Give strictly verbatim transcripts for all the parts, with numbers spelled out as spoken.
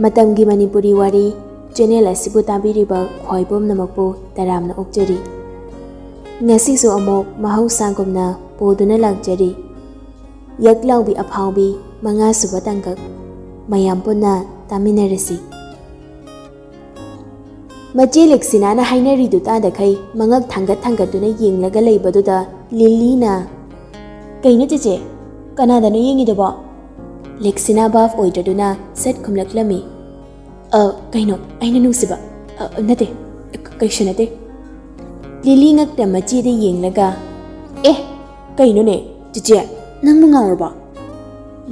ꯃꯇꯝꯒꯤ ꯃꯅꯤꯄꯨꯔꯤ ꯋꯥꯔꯤ ꯆꯦꯅꯦꯜ ꯑꯁꯤꯕꯨ ꯇꯥꯕꯤꯔꯤꯕ ꯈ꯭ꯋꯥꯏ ꯄꯨꯝꯅꯃꯛꯄꯨ ꯇꯔꯥꯝꯅ ꯑꯣꯛꯆꯔꯤ꯫ ꯉꯁꯤꯁꯨ ꯑꯃꯨꯛ ꯃꯍꯧꯁꯥꯒꯨꯝꯅ ꯄꯨꯗꯨꯅ ꯂꯥꯛꯆꯔꯤ꯫ ꯌꯛꯂꯥꯎꯕꯤ ꯑꯐꯥꯎꯕꯤ ꯃꯉꯥꯁꯨꯕ ꯇꯥꯡꯀꯛ꯫ ꯃꯌꯥꯝ ꯄꯨꯟꯅ ꯇꯥꯃꯤꯟꯅꯔꯁꯤ꯫ ꯃꯆꯦ ꯂꯦꯛꯁꯤꯅꯥꯅ ꯍꯥꯏꯅꯔꯤꯗꯨ ꯇꯥꯗꯈꯩ ꯃꯉꯛ ꯊꯥꯡꯒꯠ ꯊꯥꯡꯒꯠꯇꯨꯅ ꯌꯦꯡꯂꯒ ꯂꯩꯕꯗꯨꯗ ꯂꯤꯂꯤꯅ, "ꯀꯩꯅꯣ ꯆꯦꯆꯦ? ꯀꯅꯥꯗꯅꯣ ꯌꯦꯡꯉꯤꯗꯨꯕꯣ?" ꯂꯦꯛꯁꯤꯅꯥ ꯚꯥꯞ ꯑꯣꯏꯗ꯭ꯔꯗꯨꯅ ꯁꯠ ꯈꯨꯝꯂꯛꯂꯝꯃꯤ꯫ "ꯑ, ꯀꯩꯅꯣ? ꯑꯩꯅ ꯅꯨꯡꯁꯤꯕ? ꯑ, ꯅꯠꯇꯦ, ꯀ-, ꯀꯩꯁꯨ ꯅꯠꯇꯦ꯫" ꯂꯤꯂꯤ ꯉꯛꯇ ꯃꯆꯦꯗ ꯌꯦꯡꯂꯒ, "ꯑꯦ, ꯀꯩꯅꯣꯅꯦ? ꯆꯦꯆꯦ, ꯅꯪꯕꯨ ꯉꯥꯎꯔꯕꯣ?"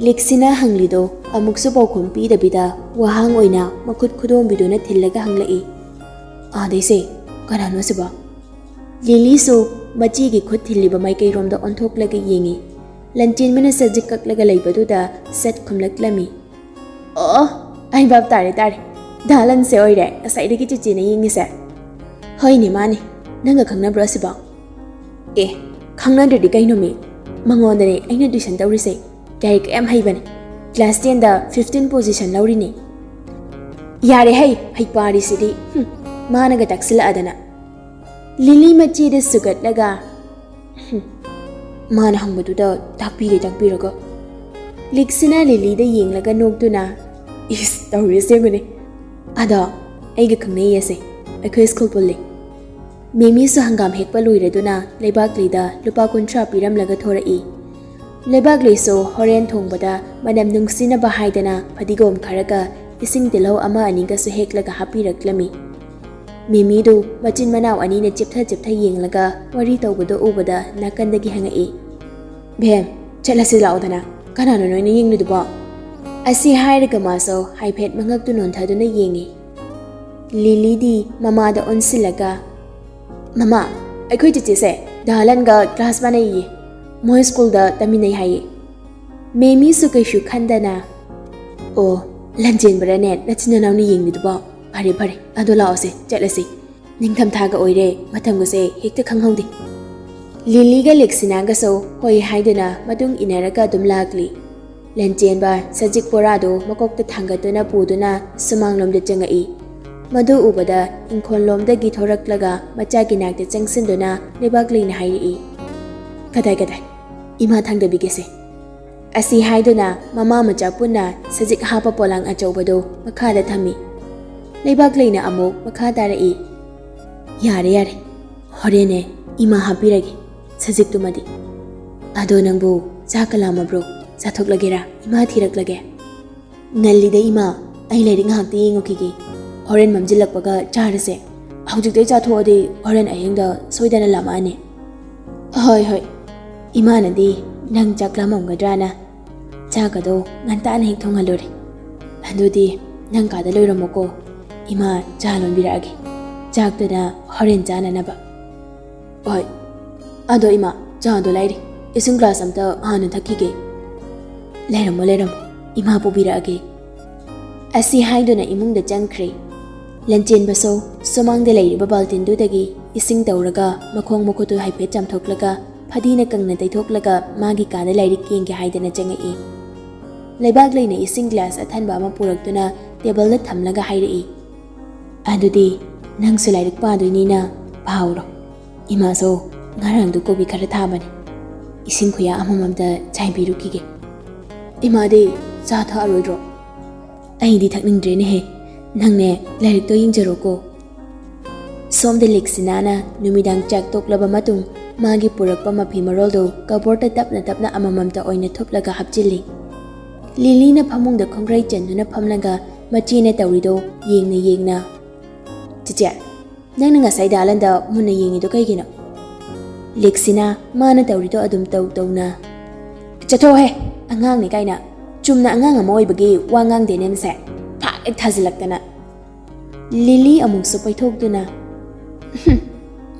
ꯂꯦꯛꯁꯤꯅꯥ ꯍꯪꯂꯤꯗꯣ ꯑꯃꯨꯛꯁꯨ ꯄꯥꯎꯈꯨꯝ ꯄꯤꯗꯕꯤꯗ ꯋꯥꯍꯪ ꯑꯣꯏꯅ ꯃꯈꯨꯠ ꯈꯨꯗꯣꯝꯕꯤꯗꯨꯅ ꯊꯤꯜꯂꯒ ꯍꯪꯂꯛꯏ꯫ "ꯑꯥꯗꯩꯁꯦ ꯀꯅꯥꯅꯣ ꯁꯤꯕꯣ?" ꯂꯤꯂꯤꯁꯨ ꯃꯆꯦꯒꯤ ꯈꯨꯠ ꯊꯤꯜꯂꯤꯕ ꯃꯥꯏꯀꯩꯔꯣꯝꯗ ꯑꯣꯟꯊꯣꯛꯂꯒ ꯌꯦꯡꯉꯤ꯫ ꯂꯟꯆꯦꯟꯕꯅ ꯁꯖꯤꯛ ꯀꯛꯂꯒ ꯂꯩꯕꯗꯨꯗ ꯁꯠ ꯈꯨꯝꯂꯛꯂꯝꯃꯤ꯫ "ꯑꯣ, ꯑꯩ ꯚꯥꯞ ꯇꯥꯔꯦ, ꯇꯥꯔꯦ꯫ ꯗꯥ ꯂꯟꯁꯦ ꯑꯣꯏꯔꯦ ꯉꯁꯥꯏꯗꯒꯤ ꯆꯦꯆꯦꯅ ꯌꯦꯡꯉꯤꯁꯦ?" "ꯍꯣꯏꯅꯦ, ꯃꯥꯅꯦ꯫ ꯅꯪꯒ ꯈꯪꯅꯕ꯭ꯔꯣ ꯑꯁꯤꯕꯣ?" "ꯑꯦ, ꯈꯪꯅꯗ꯭ꯔꯗꯤ ꯀꯩꯅꯣꯃꯤ? ꯃꯉꯣꯟꯗꯅꯦ ꯑꯩꯅ ꯇꯨꯏꯁꯟ ꯇꯧꯔꯤꯁꯦ꯫ ꯂꯥꯏꯔꯤꯛ ꯌꯥꯝ ꯍꯩꯕꯅꯦ꯫ ꯀ꯭ꯂꯥꯁ ꯇꯦꯟꯗ ꯐꯤꯐꯇꯤꯟ ꯄꯣꯖꯤꯁꯟ ꯂꯧꯔꯤꯅꯦ꯫" "ꯌꯥꯔꯦ ꯍꯩ, ꯍꯩꯄꯥꯔꯤꯁꯤꯗꯤ꯫ ꯍꯨꯝ, ꯃꯥꯅꯒ ꯇꯥꯛꯁꯤꯜꯂꯛꯑꯗꯅ꯫" ꯂꯤꯂꯤ ꯃꯆꯦꯗ ꯁꯨꯒꯠꯂꯒ, "ꯍꯨꯝ, ꯃꯥꯅ ꯍꯪꯕꯗꯨꯗ ꯇꯥꯛꯄꯤꯔꯦ, ꯇꯥꯛꯄꯤꯔꯒ꯫" ꯂꯤꯛꯁꯤꯅ ꯂꯤꯂꯤꯗ ꯌꯦꯡꯂꯒ ꯅꯣꯛꯇꯨꯅ, "ꯏꯁ, ꯇꯧꯔꯤꯁꯦ ꯌꯦꯡꯉꯨꯅꯦ꯫ ꯑꯗꯣ ꯑꯩꯒ ꯈꯪꯅꯩꯌꯦꯁꯦ, ꯑꯩꯈꯣꯏ ꯁ꯭ꯀꯨꯜ ꯄꯨꯜꯂꯤ꯫" ꯃꯦꯃꯤꯁꯨ ꯍꯪꯒꯥꯝ ꯍꯦꯛꯄ ꯂꯣꯏꯔꯗꯨꯅ ꯂꯩꯕꯥꯛꯂꯩꯗ ꯂꯨꯄꯥ ꯀꯨꯟꯊ꯭ꯔꯥ ꯄꯤꯔꯝꯂꯒ ꯊꯣꯔꯛꯏ꯫ ꯂꯩꯕꯥꯛꯂꯩꯁꯨ ꯍꯣꯔꯦꯟ ꯊꯣꯡꯕꯗ ꯃꯅꯝ ꯅꯨꯡꯁꯤꯅꯕ ꯍꯥꯏꯗꯅ ꯐꯗꯤꯒꯣꯝ ꯈꯔꯒ ꯏꯁꯤꯡ ꯇꯤꯜꯍꯧ ꯑꯃ ꯑꯅꯤꯒꯁꯨ ꯍꯦꯛꯂꯒ ꯍꯥꯞꯄꯤꯔꯛꯂꯝꯃꯤ꯫ ꯃꯦꯃꯤꯗꯨ ꯃꯆꯤꯟ ꯃꯅꯥꯎ ꯑꯅꯤꯅ ꯆꯤꯞꯊ ꯆꯤꯞꯊ ꯌꯦꯡꯂꯒ ꯋꯥꯔꯤ ꯇꯧꯕꯗꯨ ꯎꯕꯗ ꯅꯥꯀꯟꯗꯒꯤ ꯍꯪꯉꯛꯏ, "ꯕꯦꯝ, ꯆꯠꯂꯁꯤ ꯂꯥꯛꯑꯣꯗꯅ, ꯀꯅꯥꯅꯣ ꯅꯣꯏꯅ ꯌꯦꯡꯂꯤꯗꯨꯕꯣ?" ꯑꯁꯤ ꯍꯥꯏꯔꯒ ꯃꯥꯁꯨ ꯍꯥꯏꯐꯦꯠ ꯃꯉꯛꯇꯨ ꯅꯣꯟꯊꯗꯨꯅ ꯌꯦꯡꯉꯤ꯫ ꯂꯤꯂꯤꯗꯤ ꯃꯃꯥꯗ ꯑꯣꯟꯁꯤꯜꯂꯒ, "ꯃꯃꯥ, ꯑꯩꯈꯣꯏ ꯆꯦꯆꯦꯁꯦ ꯗꯥ ꯂꯟꯒ ꯀ꯭ꯂꯥꯁ ꯃꯥꯟꯅꯩꯌꯦ, ꯃꯣꯏ ꯁ꯭ꯀꯨꯜꯗ ꯇꯝꯃꯤꯟꯅꯩ ꯍꯥꯏꯌꯦ꯫" ꯃꯦꯃꯤꯁꯨ ꯀꯩꯁꯨ ꯈꯟꯗꯅ, "ꯑꯣ, ꯂꯟꯆꯦꯟꯕꯔꯅꯦ ꯅꯆꯤꯟ ꯅꯅꯥꯎꯅ ꯌꯦꯡꯂꯤꯗꯨꯕꯣ? ꯐꯔꯦ ꯐꯔꯦ, ꯑꯗꯣ ꯂꯥꯛꯑꯣꯁꯦ, ꯆꯠꯂꯁꯤ꯫ ꯅꯤꯡꯊꯝꯊꯥꯒ ꯑꯣꯏꯔꯦ, ꯃꯇꯝꯒꯁꯦ ꯍꯦꯛꯇ ꯈꯪꯍꯧꯗꯦ꯫" ꯂꯤꯂꯤꯒ ꯂꯦꯛꯁꯤꯅꯥꯒꯁꯨ ꯍꯣꯏ ꯍꯥꯏꯗꯨꯅ ꯃꯇꯨꯡ ꯏꯟꯅꯔꯒ ꯑꯗꯨꯝ ꯂꯥꯛꯂꯤ꯫ ꯂꯟꯆꯦꯟꯕ ꯁꯖꯤꯛ ꯕꯣꯔꯥꯗꯨ ꯃꯀꯣꯛꯇ ꯊꯥꯡꯒꯠꯇꯨꯅ ꯄꯨꯗꯨꯅ ꯁꯨꯃꯥꯡꯂꯣꯝꯗ ꯆꯪꯉꯛꯏ꯫ ꯃꯗꯨ ꯎꯕꯗ ꯏꯪꯈꯣꯜꯂꯣꯝꯗꯒꯤ ꯊꯣꯔꯛꯂꯒ ꯃꯆꯥꯒꯤ ꯅꯥꯛꯇ ꯆꯪꯁꯤꯟꯗꯨꯅ ꯂꯩꯕꯥꯛꯂꯩꯅ ꯍꯥꯏꯔꯛꯏ, "ꯀꯗꯥꯏ ꯀꯗꯥꯏ? ꯏꯃꯥ ꯊꯥꯡꯗꯕꯤꯒꯦꯁꯦ꯫" ꯑꯁꯤ ꯍꯥꯏꯗꯨꯅ ꯃꯃꯥ ꯃꯆꯥ ꯄꯨꯟꯅ ꯁꯖꯤꯛ ꯍꯥꯞꯄ ꯄꯣꯂꯥꯡ ꯑꯆꯧꯕꯗꯨ ꯃꯈꯥꯗ ꯊꯝꯃꯤ꯫ ꯂꯩꯕꯥꯛꯂꯩꯅ ꯑꯃꯨꯛ ꯃꯈꯥ ꯇꯥꯔꯛꯏ, "ꯌꯥꯔꯦ ꯌꯥꯔꯦ, ꯍꯣꯔꯦꯟꯅꯦ ꯏꯃꯥ ꯍꯥꯞꯄꯤꯔꯒꯦ ꯁꯖꯤꯛꯇꯨꯃꯗꯤ꯫ ꯑꯗꯣ ꯅꯪꯕꯨ ꯆꯥꯛꯀ ꯂꯥꯝꯃꯕ꯭ꯔꯣ? ꯆꯥꯊꯣꯛꯂꯒꯦꯔꯥ? ꯏꯃꯥ ꯊꯤꯔꯛꯂꯒꯦ?" "ꯉꯜꯂꯤꯗ ꯏꯃꯥ, ꯑꯩ ꯂꯥꯏꯔꯤꯛ ꯉꯥꯏꯍꯥꯛꯇ ꯌꯦꯡꯉꯨꯈꯤꯒꯦ꯫ ꯍꯣꯔꯦꯟ ꯃꯝꯁꯤꯜꯂꯛꯄꯒ ꯆꯥꯔꯁꯦ꯫ ꯍꯧꯖꯤꯛꯇꯩ ꯆꯥꯊꯣꯛꯑꯗꯤ ꯍꯣꯔꯦꯟ ꯑꯍꯤꯡꯗ ꯁꯣꯏꯗꯅ ꯂꯥꯝꯃꯛꯑꯅꯤ꯫" "ꯍꯣꯏ ꯍꯣꯏ, ꯏꯃꯥꯅꯗꯤ ꯅꯪ ꯆꯥꯛ ꯂꯥꯝꯃꯝꯒꯗ꯭ꯔꯥꯅ ꯆꯥꯛꯀꯗꯣ ꯉꯟꯇꯥꯅ ꯍꯦꯛ ꯊꯣꯡꯍꯜꯂꯨꯔꯦ꯫ ꯑꯗꯨꯗꯤ ꯅꯪ ꯀꯥꯗ ꯂꯣꯏꯔꯝꯃꯣꯀꯣ, ꯏꯃꯥ ꯆꯥ ꯂꯣꯟꯕꯤꯔꯛꯑꯒꯦ, ꯆꯥꯛꯇꯨꯅ ꯍꯣꯔꯦꯟ ꯆꯥꯅꯅꯕ꯫" "ꯍꯣꯏ, ꯑꯗꯣ ꯏꯃꯥ, ꯆꯥꯗꯣ ꯂꯩꯔꯤ, ꯏꯁꯤꯡ ꯒ꯭ꯂꯥꯁ ꯑꯝꯇ ꯍꯥꯟꯅ ꯊꯛꯈꯤꯒꯦ꯫" "ꯂꯩꯔꯝꯃꯣ ꯂꯩꯔꯝꯃꯣ, ꯏꯃꯥ ꯄꯨꯕꯤꯔꯛꯑꯒꯦ꯫" ꯑꯁꯤ ꯍꯥꯏꯗꯨꯅ ꯏꯃꯨꯡꯗ ꯆꯪꯈ꯭ꯔꯦ꯫ ꯂꯟꯆꯦꯟꯕꯁꯨ ꯁꯨꯃꯥꯡꯗ ꯂꯩꯔꯤꯕ ꯕꯥꯜꯇꯤꯟꯗꯨꯗꯒꯤ ꯏꯁꯤꯡ ꯇꯧꯔꯒ ꯃꯈꯣꯡ ꯃꯈꯨꯠꯇꯨ ꯍꯥꯏꯐꯦꯠ ꯆꯥꯝꯊꯣꯛꯂꯒ ꯐꯗꯤꯅ ꯀꯪꯅ ꯇꯩꯊꯣꯛꯂꯒ ꯃꯥꯒꯤ ꯀꯥꯗ ꯂꯥꯏꯔꯤꯛ ꯌꯦꯡꯒꯦ ꯍꯥꯏꯗꯅ ꯆꯪꯉꯛꯏ꯫ ꯂꯩꯕꯥꯛꯂꯩꯅ ꯏꯁꯤꯡ ꯒ꯭ꯂꯥꯁ ꯑꯊꯟꯕ ꯑꯃ ꯄꯨꯔꯛꯇꯨꯅ ꯇꯦꯕꯜꯗ ꯊꯝꯂꯒ ꯍꯥꯏꯔꯛꯏ, "ꯑꯗꯨꯗꯤ ꯅꯪꯁꯨ ꯂꯥꯏꯔꯤꯛ ꯄꯥꯗꯣꯏꯅꯤꯅ ꯄꯥꯍꯧꯔꯣ꯫ ꯏꯃꯥꯁꯨ ꯉꯔꯥꯡꯗꯨ ꯀꯣꯕꯤ ꯈꯔ ꯊꯥꯕꯅꯤ, ꯏꯁꯤꯡ ꯈꯨꯌꯥ ꯑꯃꯃꯝꯇ ꯆꯥꯏꯕꯤꯔꯨꯈꯤꯒꯦ꯫" "ꯏꯃꯥꯗꯤ ꯆꯥ ꯊꯛꯑꯔꯣꯏꯗ꯭ꯔꯣ?" "ꯑꯩꯗꯤ ꯊꯛꯅꯤꯡꯗ꯭ꯔꯦꯅꯦꯍꯦ, ꯅꯪꯅꯦ ꯂꯥꯏꯔꯤꯛꯇꯣ ꯌꯦꯡꯖꯔꯣꯀꯣ꯫" ꯁꯣꯝꯗ ꯂꯤꯛꯁꯤꯅꯥꯅ ꯅꯨꯃꯤꯗꯥꯡ ꯆꯥꯛ ꯇꯣꯛꯂꯕ ꯃꯇꯨꯡ ꯃꯥꯒꯤ ꯄꯨꯔꯛꯄ ꯃꯐꯤ ꯃꯔꯣꯜꯗꯨ ꯀꯕꯣꯔꯗ ꯇꯞꯅ ꯇꯞꯅ ꯑꯃꯃꯝꯇ ꯑꯣꯏꯅ ꯊꯨꯞꯂꯒ ꯍꯥꯞꯆꯤꯜꯂꯤ꯫ ꯂꯤꯂꯤꯅ ꯐꯃꯨꯡꯗ ꯈꯣꯡꯒ꯭ꯔꯩ ꯆꯟꯗꯨꯅ ꯐꯝꯂꯒ ꯃꯆꯦꯅ ꯇꯧꯔꯤꯗꯣ ꯌꯦꯡꯅ ꯌꯦꯡꯅ, "ꯆꯦꯆꯦ, ꯅꯪꯅ ꯉꯁꯥꯏ ꯗꯥ ꯂꯟꯗ ꯃꯨꯟꯅ ꯌꯦꯡꯉꯤꯗꯣ ꯀꯩꯒꯤꯅꯣ?" ꯂꯤꯛꯁꯤꯅꯥ ꯃꯥꯅ ꯇꯧꯔꯤꯗꯣ ꯑꯗꯨꯝ ꯇꯧ ꯇꯧꯅ, "ꯆꯠꯊꯣꯛꯍꯦ, ꯑꯉꯥꯡꯅꯤ ꯀꯥꯏꯅ꯫ ꯆꯨꯝꯅ ꯑꯉꯥꯡ ꯑꯃ ꯑꯣꯏꯕꯒꯤ ꯋꯥ ꯉꯥꯡꯗꯦꯅꯦ ꯃꯁꯦ꯫ ꯐꯥꯛ ꯍꯦꯛ ꯊꯥꯖꯤꯜꯂꯛꯇꯅ꯫" ꯂꯤꯂꯤ ꯑꯃꯨꯛꯁꯨ ꯄꯩꯊꯣꯛꯇꯨꯅ, "ꯍꯨꯝ,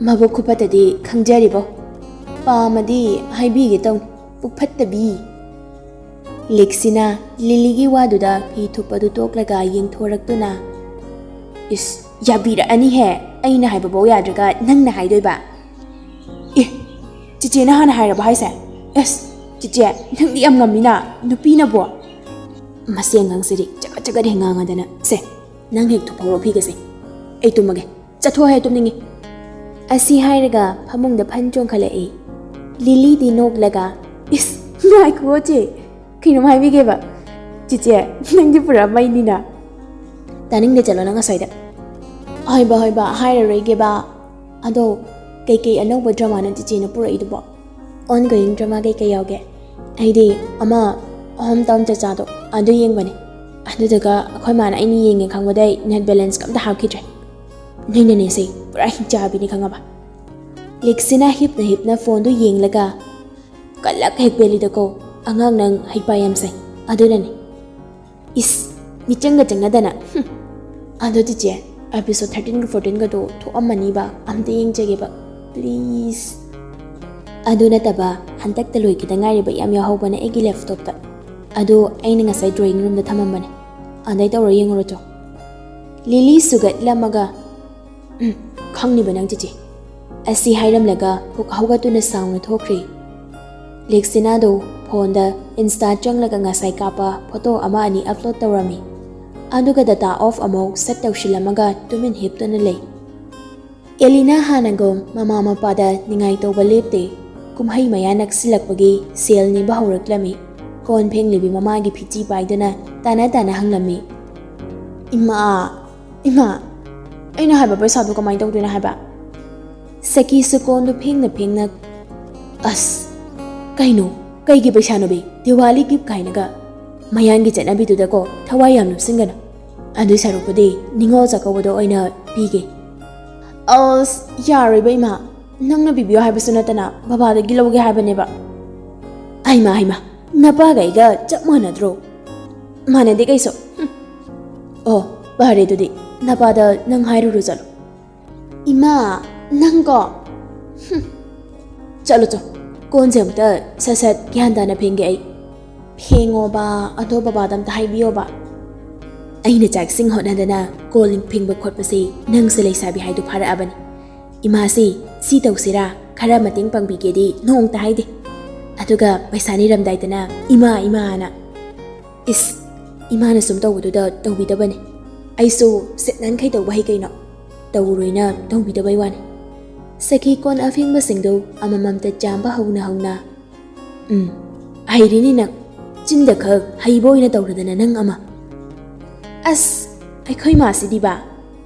ꯃꯕꯨꯛ ꯈꯨꯐꯠꯇꯗꯤ ꯈꯪꯖꯔꯤꯕꯣ꯫ ꯄꯥꯝꯃꯗꯤ ꯍꯥꯏꯕꯤꯒꯦ ꯇꯧꯅꯤ, ꯄꯨꯛꯐꯠꯇꯕꯤ꯫" ꯂꯤꯛꯁꯤꯅꯥ ꯂꯤꯂꯤꯒꯤ ꯋꯥꯗꯨꯗ ꯐꯤ ꯊꯨꯞꯄꯗꯨ ꯇꯣꯛꯂꯒ ꯌꯦꯡꯊꯣꯔꯛꯇꯨꯅ, "ꯏꯁ, ꯌꯥꯕꯤꯔꯛꯑꯅꯤꯍꯦ, ꯑꯩꯅ ꯍꯥꯏꯕꯐꯧ ꯌꯥꯗ꯭ꯔꯒ ꯅꯪꯅ ꯍꯥꯏꯗꯣꯏꯕ? ꯑꯦ, ꯆꯤꯆꯦꯅ ꯍꯥꯟꯅ ꯍꯥꯏꯔꯕ ꯍꯥꯏꯁꯦ? ꯑꯁ, "ꯆꯤꯆꯦ, ꯅꯪꯗꯤ ꯌꯥꯝ ꯉꯝꯃꯤꯅ, ꯅꯨꯄꯤꯅꯕꯣ?" ꯃꯁꯤ ꯑꯉꯥꯡꯁꯤꯗꯤ ꯆꯒꯠ ꯆꯒꯠ ꯍꯦꯛ ꯉꯥꯡꯉꯗꯅ꯫ "ꯁꯦ, ꯅꯪ ꯍꯦꯛ ꯊꯨꯞꯍꯧꯔꯣ ꯐꯤꯒꯁꯦ, ꯑꯩ ꯇꯨꯝꯃꯒꯦ꯫ ꯆꯠꯊꯣꯛꯑꯣ ꯍꯦ, ꯇꯨꯝꯅꯤꯡꯉꯤ꯫" ꯑꯁꯤ ꯍꯥꯏꯔꯒ ꯐꯃꯨꯡꯗ ꯐꯟ ꯆꯣꯡꯈꯠꯂꯛꯏ꯫ ꯂꯤꯂꯤꯗꯤ ꯅꯣꯛꯂꯒ, "ꯏꯁ, ꯉꯥꯏꯈꯨꯑꯣ ꯆꯦ, ꯀꯩꯅꯣꯝ ꯍꯥꯏꯕꯤꯒꯦꯕ꯫ ꯆꯤꯆꯦ, ꯅꯪꯗꯤ ꯄꯨꯔꯥ ꯃꯩꯅꯤꯅ꯫" "ꯇꯥꯅꯤꯡꯗꯦ, ꯆꯠꯂꯣ ꯅꯪ ꯑꯁ꯭ꯋꯥꯏꯗ꯫" "ꯍꯣꯏꯕ, ꯍꯣꯏꯕ, ꯍꯥꯏꯔꯔꯣꯏꯒꯦꯕ꯫ ꯑꯗꯣ ꯀꯩꯀꯩ ꯑꯅꯧꯕ dramaꯅꯣ ꯆꯤꯆꯦꯅ ꯄꯨꯔꯛꯏꯗꯨꯕꯣ? Ongoing drama ꯀꯩꯀꯩ ꯌꯥꯎꯒꯦ?" "ꯑꯩꯗꯤ ꯑꯃ Home Town ꯆꯆꯥꯗꯣ ꯑꯗꯨ ꯌꯦꯡꯕꯅꯦ꯫ ꯑꯗꯨꯗꯨꯒ ꯑꯩꯈꯣꯏ ꯃꯥꯅ ꯑꯩꯅ ꯌꯦꯡꯉꯦ ꯈꯪꯕꯗꯩ net balanceꯀ ꯑꯝꯇ ꯍꯥꯞꯈꯤꯗ꯭ꯔꯦ꯫ ꯅꯣꯏꯅꯅꯦꯁꯦ, ꯄꯨꯔꯥ ꯍꯤꯡꯆꯥꯕꯤꯅꯤ ꯈꯪꯉꯕ?" ꯂꯤꯛꯁꯤꯅ ꯍꯤꯞꯅ ꯍꯤꯞꯅ phoneꯗꯨ ꯌꯦꯡꯂꯒ, "ꯀꯂꯛ ꯍꯦꯛ ꯄꯦꯜꯂꯤꯗꯀꯣ, ꯑꯉꯥꯡ ꯅꯪ ꯍꯩꯄꯥ ꯌꯥꯝ ꯁꯥꯏ꯫ ꯑꯗꯨꯅꯅꯦ꯫" "ꯏꯁ, ꯃꯤꯆꯪꯒ ꯆꯪꯅꯗꯅ꯫ ꯍꯨꯝ꯫ ꯑꯗꯣ ꯆꯤꯆꯦ, episode thirteenꯒ fourteenꯒꯗꯣ ꯊꯣꯛꯑꯝꯃꯅꯤꯕ, ꯑꯝꯇ ꯌꯦꯡꯖꯒꯦꯕ, please꯫" "ꯑꯗꯨ ꯅꯠꯇꯕ, ꯍꯟꯗꯛꯇ ꯂꯣꯏꯈꯤꯗ ꯉꯥꯏꯔꯤꯕ ꯌꯥꯝ ꯌꯥꯎꯍꯧꯕꯅꯦ ꯑꯩꯒꯤ laptopꯇ꯫ ꯑꯗꯣ ꯑꯩꯅ ꯉꯁꯥꯏ drawing roomꯗ ꯊꯝꯃꯝꯕꯅꯦ꯫ ꯑꯗꯩ ꯇꯧꯔ ꯌꯦꯡꯉꯨꯔꯣ ꯆꯣ꯫" ꯂꯤꯂꯤ ꯁꯨꯒꯠꯂꯝꯃꯒ, "ꯎꯝ, ꯈꯪꯅꯤꯕ ꯅꯪ ꯆꯤꯆꯦ꯫" ꯑꯁꯤ ꯍꯥꯏꯔꯝꯂꯒ ꯀꯣꯛ ꯍꯧꯒꯠꯇꯨꯅ ꯁꯥꯡꯅ ꯊꯣꯛꯈ꯭ꯔꯦ꯫ ꯂꯤꯛꯁꯤꯅꯥꯗꯣ phoneꯗ Insta ꯆꯪꯂꯒ ꯉꯁꯥꯏ ꯀꯥꯞꯄ photo ꯑꯃ ꯑꯅꯤ upload ꯇꯧꯔꯝꯃꯤ꯫ ꯑꯗꯨꯒ data off ꯑꯃꯨꯛ set ꯇꯧꯁꯤꯜꯂꯝꯃꯒ ꯇꯨꯃꯤꯟ ꯍꯤꯞꯇꯨꯅ ꯂꯩ꯫ ꯑꯦꯂꯤꯅꯥ ꯍꯥꯟꯅꯒꯨꯝ ꯃꯃꯥ ꯃꯄꯥꯗ ꯅꯤꯡꯉꯥꯏ ꯇꯧꯕ ꯂꯦꯞꯇꯦ꯫ ꯀꯨꯝꯍꯩ ꯃꯌꯥ ꯅꯛꯁꯤꯜꯂꯛꯄꯒꯤ ꯁꯦꯜ ꯅꯤꯕ ꯍꯧꯔꯛꯂꯝꯃꯤ꯫ ꯀꯣꯟ ꯐꯦꯡꯂꯤꯕꯤ ꯃꯃꯥꯒꯤ ꯐꯤꯆꯤ ꯄꯥꯏꯗꯨꯅ ꯇꯥꯅ ꯇꯥꯅ ꯍꯪꯂꯝꯃꯤ, "ꯏꯃꯥ, ꯏꯃꯥ, ꯑꯩꯅ ꯍꯥꯏꯕ ꯄꯩꯁꯥꯗꯣ ꯀꯃꯥꯏꯅ ꯇꯧꯗꯣꯏꯅꯣ ꯍꯥꯏꯕ?" ꯁꯈꯤꯁꯨ ꯀꯣꯟꯗꯨ ꯐꯦꯡꯅ ꯐꯦꯡꯅ, "ꯑꯁ, ꯀꯩꯅꯣ, ꯀꯩꯒꯤ ꯄꯩꯁꯥꯅꯣꯕꯤ? ꯗꯤꯋꯥꯂꯤ gift ꯀꯥꯏꯅꯒ꯫ ꯃꯌꯥꯡꯒꯤ ꯆꯠꯅꯕꯤꯗꯨꯗꯀꯣ ꯊꯋꯥꯏ ꯌꯥꯝ ꯂꯨꯞꯁꯤꯟꯒꯅꯨ꯫ ꯑꯗꯨꯏ ꯁꯔꯨꯛꯄꯨꯗꯤ ꯅꯤꯉꯣꯜ ꯆꯥꯛꯀꯧꯕꯗ ꯑꯣꯏꯅ ꯄꯤꯒꯦ꯫" "ꯑꯁ, ꯌꯥꯔꯣꯏꯕ ꯏꯃꯥ, ꯅꯪꯅ ꯄꯤꯕꯤꯌꯣ ꯍꯥꯏꯕꯁꯨ ꯅꯠꯇꯅ ꯕꯕꯥꯗꯒꯤ ꯂꯧꯒꯦ ꯍꯥꯏꯕꯅꯦꯕ꯫" "ꯍꯩꯃꯥ, ꯍꯩꯃꯥ, ꯅꯄꯥꯒ ꯑꯩꯒ ꯆꯞ ꯃꯥꯟꯅꯗ꯭ꯔꯣ?" "ꯃꯥꯟꯅꯗꯦ ꯀꯩꯁꯨ꯫" "ꯍꯨꯝ꯫ ꯑꯣ, ꯐꯔꯦ ꯑꯗꯨꯗꯤ, ꯅꯄꯥꯗ ꯅꯪ ꯍꯥꯏꯔꯨꯔꯣ ꯆꯠꯂꯣ꯫" "ꯏꯃꯥ, ꯅꯪꯀꯣ꯫" "ꯍꯨꯝ꯫ ꯆꯠꯂꯣ ꯆꯣ, ꯀꯣꯟꯁꯦ ꯑꯃꯨꯛꯇ ꯁꯠ ꯁꯠ ꯒ꯭ꯌꯥꯟ ꯇꯥꯅ ꯐꯦꯡꯒꯦ ꯑꯩ꯫" "ꯐꯦꯡꯉꯣꯕ, ꯑꯗꯣ ꯕꯕꯥꯗ ꯑꯝꯇ ꯍꯥꯏꯕꯤꯌꯣꯕ꯫" "ꯑꯩꯅ ꯆꯥꯛ ꯏꯁꯤꯡ ꯍꯣꯠꯅꯗꯅ ꯀꯣꯜ ꯂꯤꯛ ꯐꯦꯡꯕ ꯈꯣꯠꯄꯁꯦ ꯅꯪꯁꯨ ꯂꯩꯁꯥꯕꯤ ꯍꯥꯏꯗꯣ ꯐꯥꯔꯛꯑꯕꯅꯤ꯫ ꯏꯃꯥꯁꯤ ꯁꯤ ꯇꯧꯁꯤꯔꯥ, ꯈꯔ ꯃꯇꯦꯡ ꯄꯥꯡꯕꯤꯒꯦꯗꯤ ꯅꯣꯡꯇ ꯍꯥꯏꯗꯦ꯫ ꯑꯗꯨꯒ ꯄꯩꯁꯥ ꯅꯤꯔꯝꯗꯥꯏꯗꯅ "ꯏꯃꯥ, ꯏꯃꯥꯅ"꯫ ꯏꯁ, ꯏꯃꯥꯅ ꯁꯨꯝ ꯇꯧꯕꯗꯨꯗ ꯇꯧꯕꯤꯗꯕꯅꯤ꯫ ꯑꯩꯁꯨ ꯁꯤꯠ ꯅꯥꯟꯈꯩ ꯇꯧꯕ ꯍꯩ ꯀꯩꯅꯣ꯫ ꯇꯧꯔꯣꯏꯅ ꯇꯧꯕꯤꯗꯕꯩ ꯋꯥꯅꯤ꯫ ꯁꯈꯤ ꯀꯣꯟ ꯑꯐꯦꯡꯕꯁꯤꯡꯗꯨ ꯑꯃꯃꯝꯇ ꯆꯥꯝꯕ ꯍꯧꯅ ꯍꯧꯅ, "ꯎꯝ, ꯍꯩꯔꯤꯅꯤ ꯅꯪ꯫ ꯆꯤꯟꯗ ꯈꯛ ꯍꯩꯕ ꯑꯣꯏꯅ ꯇꯧꯔꯗꯅ ꯅꯪ ꯑꯃ꯫ ꯑꯁ, ꯑꯩꯈꯣꯏ ꯃꯥꯁꯤꯗꯤꯕ꯫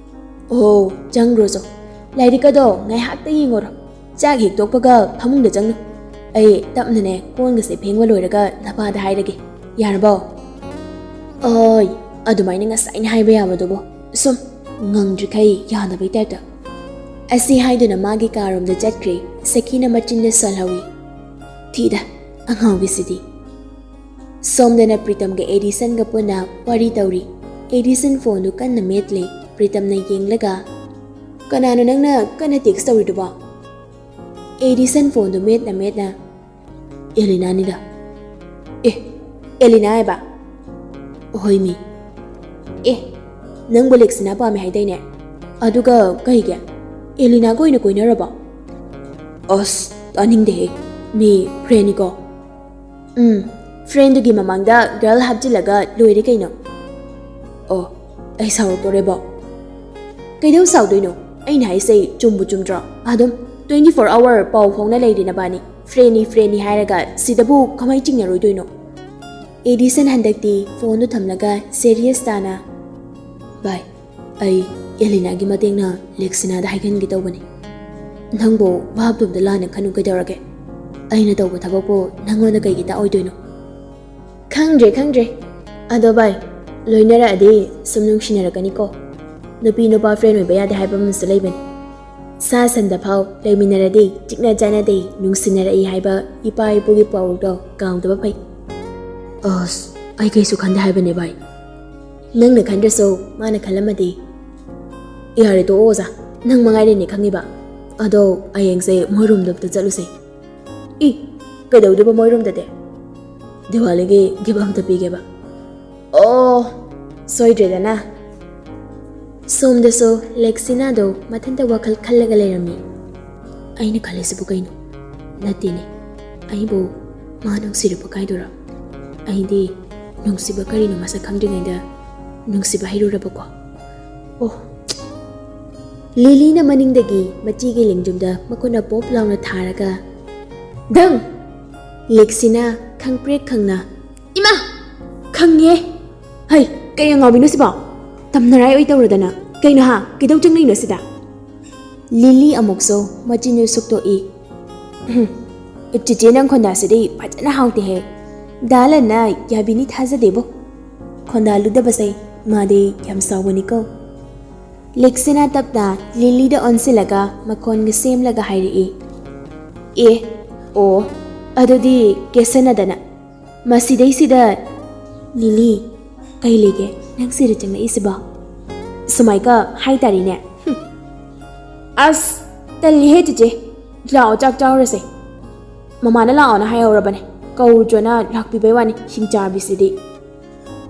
ꯑꯣ, ꯆꯪꯈ꯭ꯔꯣꯆꯣ꯫ ꯂꯥꯏꯔꯤꯛ ꯑꯗꯣ ꯉꯥꯏꯍꯥꯛꯇ ꯌꯦꯡꯉꯨꯔꯣ꯫ ꯆꯥꯛ ꯍꯦꯛ ꯇꯣꯛꯄꯒ ꯐꯃꯨꯡꯗ ꯆꯪꯉꯨ꯫ ꯑꯩ ꯇꯞꯅꯅꯦ ꯀꯣꯟꯒꯁꯦ ꯐꯦꯡꯕ ꯂꯣꯏꯔꯒ ꯅꯄꯥꯗ ꯍꯥꯏꯔꯒꯦ꯫ ꯌꯥꯔꯕꯣ?" "ꯑꯣꯏ, ꯑꯗꯨꯃꯥꯏꯅ ꯉꯁꯥꯏꯅ ꯍꯥꯏꯕ ꯌꯥꯕꯗꯨꯕꯨ꯫ ꯁꯨꯝ ꯉꯪꯗ꯭ꯔꯤꯈꯩ ꯌꯥꯗꯕꯩ ꯇꯥꯏꯞꯇ"꯫ ꯑꯁꯤ ꯍꯥꯏꯗꯨꯅ ꯃꯥꯒꯤ ꯀꯥꯔꯣꯝꯗ ꯆꯠꯈ꯭ꯔꯦ꯫ ꯁꯈꯤꯅ ꯃꯆꯤꯟꯗ ꯁꯣꯜꯍꯧꯏ꯫ "ꯊꯤꯗ, ꯑꯉꯥꯎꯕꯤꯁꯤꯗꯤ"꯫ ꯁꯣꯝꯗꯅ ꯄ꯭ꯔꯤꯇꯝꯒ ꯑꯦꯗꯤꯁꯟꯒ ꯄꯨꯟꯅ ꯋꯥꯔꯤ ꯇꯧꯔꯤ꯫ ꯑꯦꯗꯤꯁꯟ ꯐꯣꯟꯗꯨ ꯀꯟꯅ ꯃꯦꯠꯂꯤ꯫ ꯄ꯭ꯔꯤꯇꯝꯅ ꯌꯦꯡꯂꯒ, "ꯀꯅꯥꯅꯣ ꯅꯪꯅ ꯀꯟꯅ ꯇꯦꯛꯁ ꯇꯧꯔꯤꯗꯨꯕꯣ?" ꯑꯦꯗꯤꯁꯟ ꯐꯣꯟꯗꯨ ꯃꯦꯠꯅ ꯃꯦꯠꯅ, "ꯑꯦꯂꯤꯅꯥꯅꯤꯗ"꯫ "ꯑꯦ, ꯑꯦꯂꯤꯅꯥ ꯍꯥꯏꯕ?" "ꯍꯣꯏ ꯃꯤ"꯫ "ꯑꯦ, ꯅꯪꯕꯨ ꯂꯦꯛꯁꯤꯅꯥ ꯄꯥꯝꯃꯦ ꯍꯥꯏꯗꯥꯏꯅꯦ? ꯑꯗꯨꯒ ꯀꯩꯒꯤ? ꯑꯦꯂꯤꯅꯥꯒ ꯑꯣꯏꯅ ꯀꯣꯏꯅꯔꯕꯣ?" "ꯑꯁ, ꯇꯥꯅꯤꯡꯗꯦꯍꯦ꯫ ꯃꯤ ꯐ꯭ꯔꯦꯟꯅꯤꯀꯣ"꯫ "ꯎꯝ, ꯐ꯭ꯔꯦꯟꯗꯨꯒꯤ ꯃꯃꯥꯡꯗ ꯒꯔꯜ ꯍꯥꯞꯆꯤꯜꯂꯒ ꯂꯣꯏꯔꯦ ꯀꯩꯅꯣ"꯫ "ꯑꯣ, ꯑꯩ ꯁꯥꯎꯔꯛꯇꯣꯔꯦꯕꯣ"꯫ "ꯀꯩꯗꯧ ꯁꯥꯎꯗꯣꯏꯅꯣ? ꯑꯩꯅ ꯍꯥꯏꯁꯦ ꯆꯨꯝꯕꯨ ꯆꯨꯝꯗ꯭ꯔꯣ? ꯑꯗꯨꯝ twenty four hour ꯄꯥꯎ ꯐꯥꯎꯅ ꯂꯩꯔꯤ ꯅꯕꯥꯅꯤ꯫ ꯐ꯭ꯔꯦꯟꯅꯤ, ꯐ꯭ꯔꯦꯟꯅꯤ ꯍꯥꯏꯔꯒ ꯁꯤꯗꯕꯨ ꯀꯃꯥꯏ ꯆꯤꯡꯅꯔꯣꯏꯗꯣꯏꯅꯣ?" ꯑꯦꯗꯤꯁꯟ ꯍꯟꯗꯛꯇꯤ ꯐꯣꯟꯗꯨ ꯊꯝꯂꯒ ꯁꯦꯔꯤꯌꯁ ꯇꯥꯅ, "ꯚꯥꯏ, ꯑꯩ ꯑꯦꯂꯤꯅꯥꯒꯤ ꯃꯇꯦꯡꯅ ꯂꯦꯛꯁꯤꯅꯥꯗ ꯍꯥꯏꯍꯟꯒꯦ ꯇꯧꯕꯅꯤ꯫ ꯅꯪꯕꯨ ꯚꯥꯞꯇꯣꯝꯗ ꯂꯥꯟꯅ ꯈꯟꯅꯨ ꯀꯩꯗꯧꯔꯒꯦ? ꯑꯩꯅ ꯇꯧꯕ ꯊꯕꯛꯄꯨ ꯅꯪꯉꯣꯟꯗ ꯀꯩꯒꯤ ꯇꯥꯛꯑꯣꯏꯗꯣꯏꯅꯣ?" "ꯈꯪꯗ꯭ꯔꯦ, ꯈꯪꯗ꯭ꯔꯦ꯫ ꯑꯗꯣ ꯚꯥꯏ, ꯂꯣꯏꯅꯔꯛꯑꯗꯤ ꯁꯨꯝ ꯅꯨꯡꯁꯤꯅꯔꯛꯀꯅꯤꯀꯣ꯫ ꯅꯨꯄꯤ ꯅꯨꯄꯥ ꯐ꯭ꯔꯦꯟ ꯑꯣꯏꯕ ꯌꯥꯗꯦ ꯍꯥꯏꯕ ꯑꯃꯁꯨ ꯂꯩꯕꯅꯤ꯫ ꯁꯥ ꯁꯟꯗ ꯐꯥꯎ ꯂꯩꯃꯤꯟꯅꯔꯗꯤ ꯆꯤꯛꯅ ꯆꯥꯟꯅꯗꯦ, ꯅꯨꯡꯁꯤꯅꯔꯛꯏ ꯍꯥꯏꯕ ꯏꯄꯥ ꯏꯄꯨꯒꯤ ꯄꯥꯎꯔꯧꯗꯣ ꯀꯥꯎꯗꯕ ꯐꯩ"꯫ "ꯑꯁ, ꯑꯩ ꯀꯩꯁꯨ ꯈꯟꯗꯦ ꯍꯥꯏꯕꯅꯦ ꯚꯥꯏ"꯫ "ꯅꯪꯅ ꯈꯟꯗ꯭ꯔꯁꯨ ꯃꯥꯅ ꯈꯜꯂꯝꯃꯗꯤ"꯫ "ꯌꯥꯔꯦ ꯇꯣꯛꯑꯣ ꯑꯣꯖꯥ, ꯅꯪ ꯃꯉꯥꯏꯔꯦꯅꯦ ꯈꯪꯉꯤꯕ꯫ ꯑꯗꯣ ꯍꯌꯦꯡꯁꯦ ꯃꯣꯏꯔꯣꯝꯗ ꯑꯝꯇ ꯆꯠꯂꯨꯁꯦ"꯫ "ꯏ, ꯀꯩꯗꯧꯗꯣꯏꯕ ꯃꯣꯏꯔꯣꯝꯗꯗꯤ?" "ꯗꯤꯋꯥꯂꯤꯒꯤ ꯒꯤꯐ ꯑꯝꯇ ꯄꯤꯒꯦꯕ"꯫ "ꯑꯣ, ꯁꯣꯏꯗ꯭ꯔꯦꯗꯅ"꯫ ꯁꯣꯝꯗꯁꯨ ꯂꯦꯛꯁꯤꯅꯥꯗꯣ ꯃꯊꯟꯇ ꯋꯥꯈꯜ ꯈꯜꯂꯒ ꯂꯩꯔꯝꯃꯤ꯫ "ꯑꯩꯅ ꯈꯜꯂꯤꯁꯤꯕꯨ ꯀꯩꯅꯣ? ꯅꯠꯇꯦꯅꯦ, ꯑꯩꯕꯨ ꯃꯥ ꯅꯨꯡꯁꯤꯔꯨꯕ ꯀꯥꯏꯗꯨꯔꯣ? ꯑꯩꯗꯤ ꯅꯨꯡꯁꯤꯕ ꯀꯔꯤꯅꯣ ꯃꯁꯛ ꯈꯪꯗ꯭ꯔꯤꯉꯩꯗ ꯅꯨꯡꯁꯤꯕ ꯍꯩꯔꯨꯔꯕꯀꯣ꯫ ꯑꯣ꯫ ꯂꯤꯂꯤꯅ ꯃꯅꯤꯡꯗꯒꯤ ꯃꯆꯤꯒꯤ ꯂꯦꯡꯖꯨꯝꯗ ꯃꯈꯨꯠꯅ ꯄꯣꯞ ꯂꯥꯎꯅ ꯊꯥꯔꯒ, "ꯗꯪ!" ꯂꯦꯛꯁꯤꯅ ꯈꯪꯄ꯭ꯔꯦꯛ ꯈꯪꯅ, "ꯏꯃꯥ! ꯈꯪꯉꯦ!" "ꯍꯩ, ꯀꯩ ꯑꯉꯥꯎꯕꯤꯅꯣ ꯁꯤꯕꯣ? ꯇꯝꯅꯔꯥꯏ ꯑꯣꯏ ꯇꯧꯔꯗꯅ꯫ ꯀꯩꯅꯣ ꯍꯥ? ꯀꯩꯗꯧ ꯆꯪꯂꯛꯏꯅꯣ ꯁꯤꯗ?" ꯂꯤꯂꯤ ꯑꯃꯨꯛꯁꯨ ꯃꯆꯤꯟꯗꯨ ꯁꯨꯛꯇꯣꯛꯏ꯫ "ꯎꯝ, ꯆꯤꯆꯦ, ꯅꯪ ꯈꯣꯟꯗꯥꯁꯤꯗꯤ ꯐꯖꯅ ꯍꯥꯎꯇꯦꯍꯦ꯫ ꯗꯥ ꯂꯟꯅ ꯌꯥꯕꯤꯅꯤ ꯊꯥꯖꯗꯦꯕꯣ꯫ ꯈꯣꯟꯗꯥ ꯂꯨꯗꯕꯁꯦ ꯃꯥꯗꯤ ꯌꯥꯝ ꯁꯥꯎꯕꯅꯤꯀꯣ꯫" ꯂꯦꯛꯁꯤꯅ ꯇꯞꯅ ꯂꯤꯂꯤꯗ ꯑꯣꯟꯁꯤꯜꯂꯒ ꯃꯈꯣꯟꯒ ꯁꯦꯝꯂꯒ ꯍꯥꯏꯔꯛꯏ, "ꯑꯦ, ꯑꯣ, ꯑꯗꯨꯗꯤ ꯀꯦꯁꯟꯅꯗꯅ꯫ ꯃꯁꯤꯗꯩꯁꯤꯗ, ꯂꯤꯂꯤ, ꯀꯩ ꯂꯩꯒꯦ ꯅꯪ ꯁꯤꯗ ꯆꯪꯂꯛꯏꯁꯤꯕꯣ? ꯁꯨꯃꯥꯏꯒ ꯍꯥꯏꯇꯥꯔꯤꯅꯦ꯫ ꯍꯨꯝ꯫ ꯑꯁ, ꯇꯜꯂꯤꯍꯦ ꯆꯤꯆꯦ꯫ ꯂꯥꯛꯑꯣ, ꯆꯥꯛ ꯆꯥꯔꯨꯔꯁꯦ꯫ ꯃꯃꯥꯅ ꯂꯥꯛꯑꯣꯅ ꯍꯥꯏꯍꯧꯔꯕꯅꯦ꯫ ꯀꯧꯗ꯭ꯔꯣꯅ ꯂꯥꯛꯄꯤꯕꯩ ꯋꯥꯅꯤ, ꯍꯤꯡꯆꯥꯕꯤꯁꯤꯗꯤ꯫"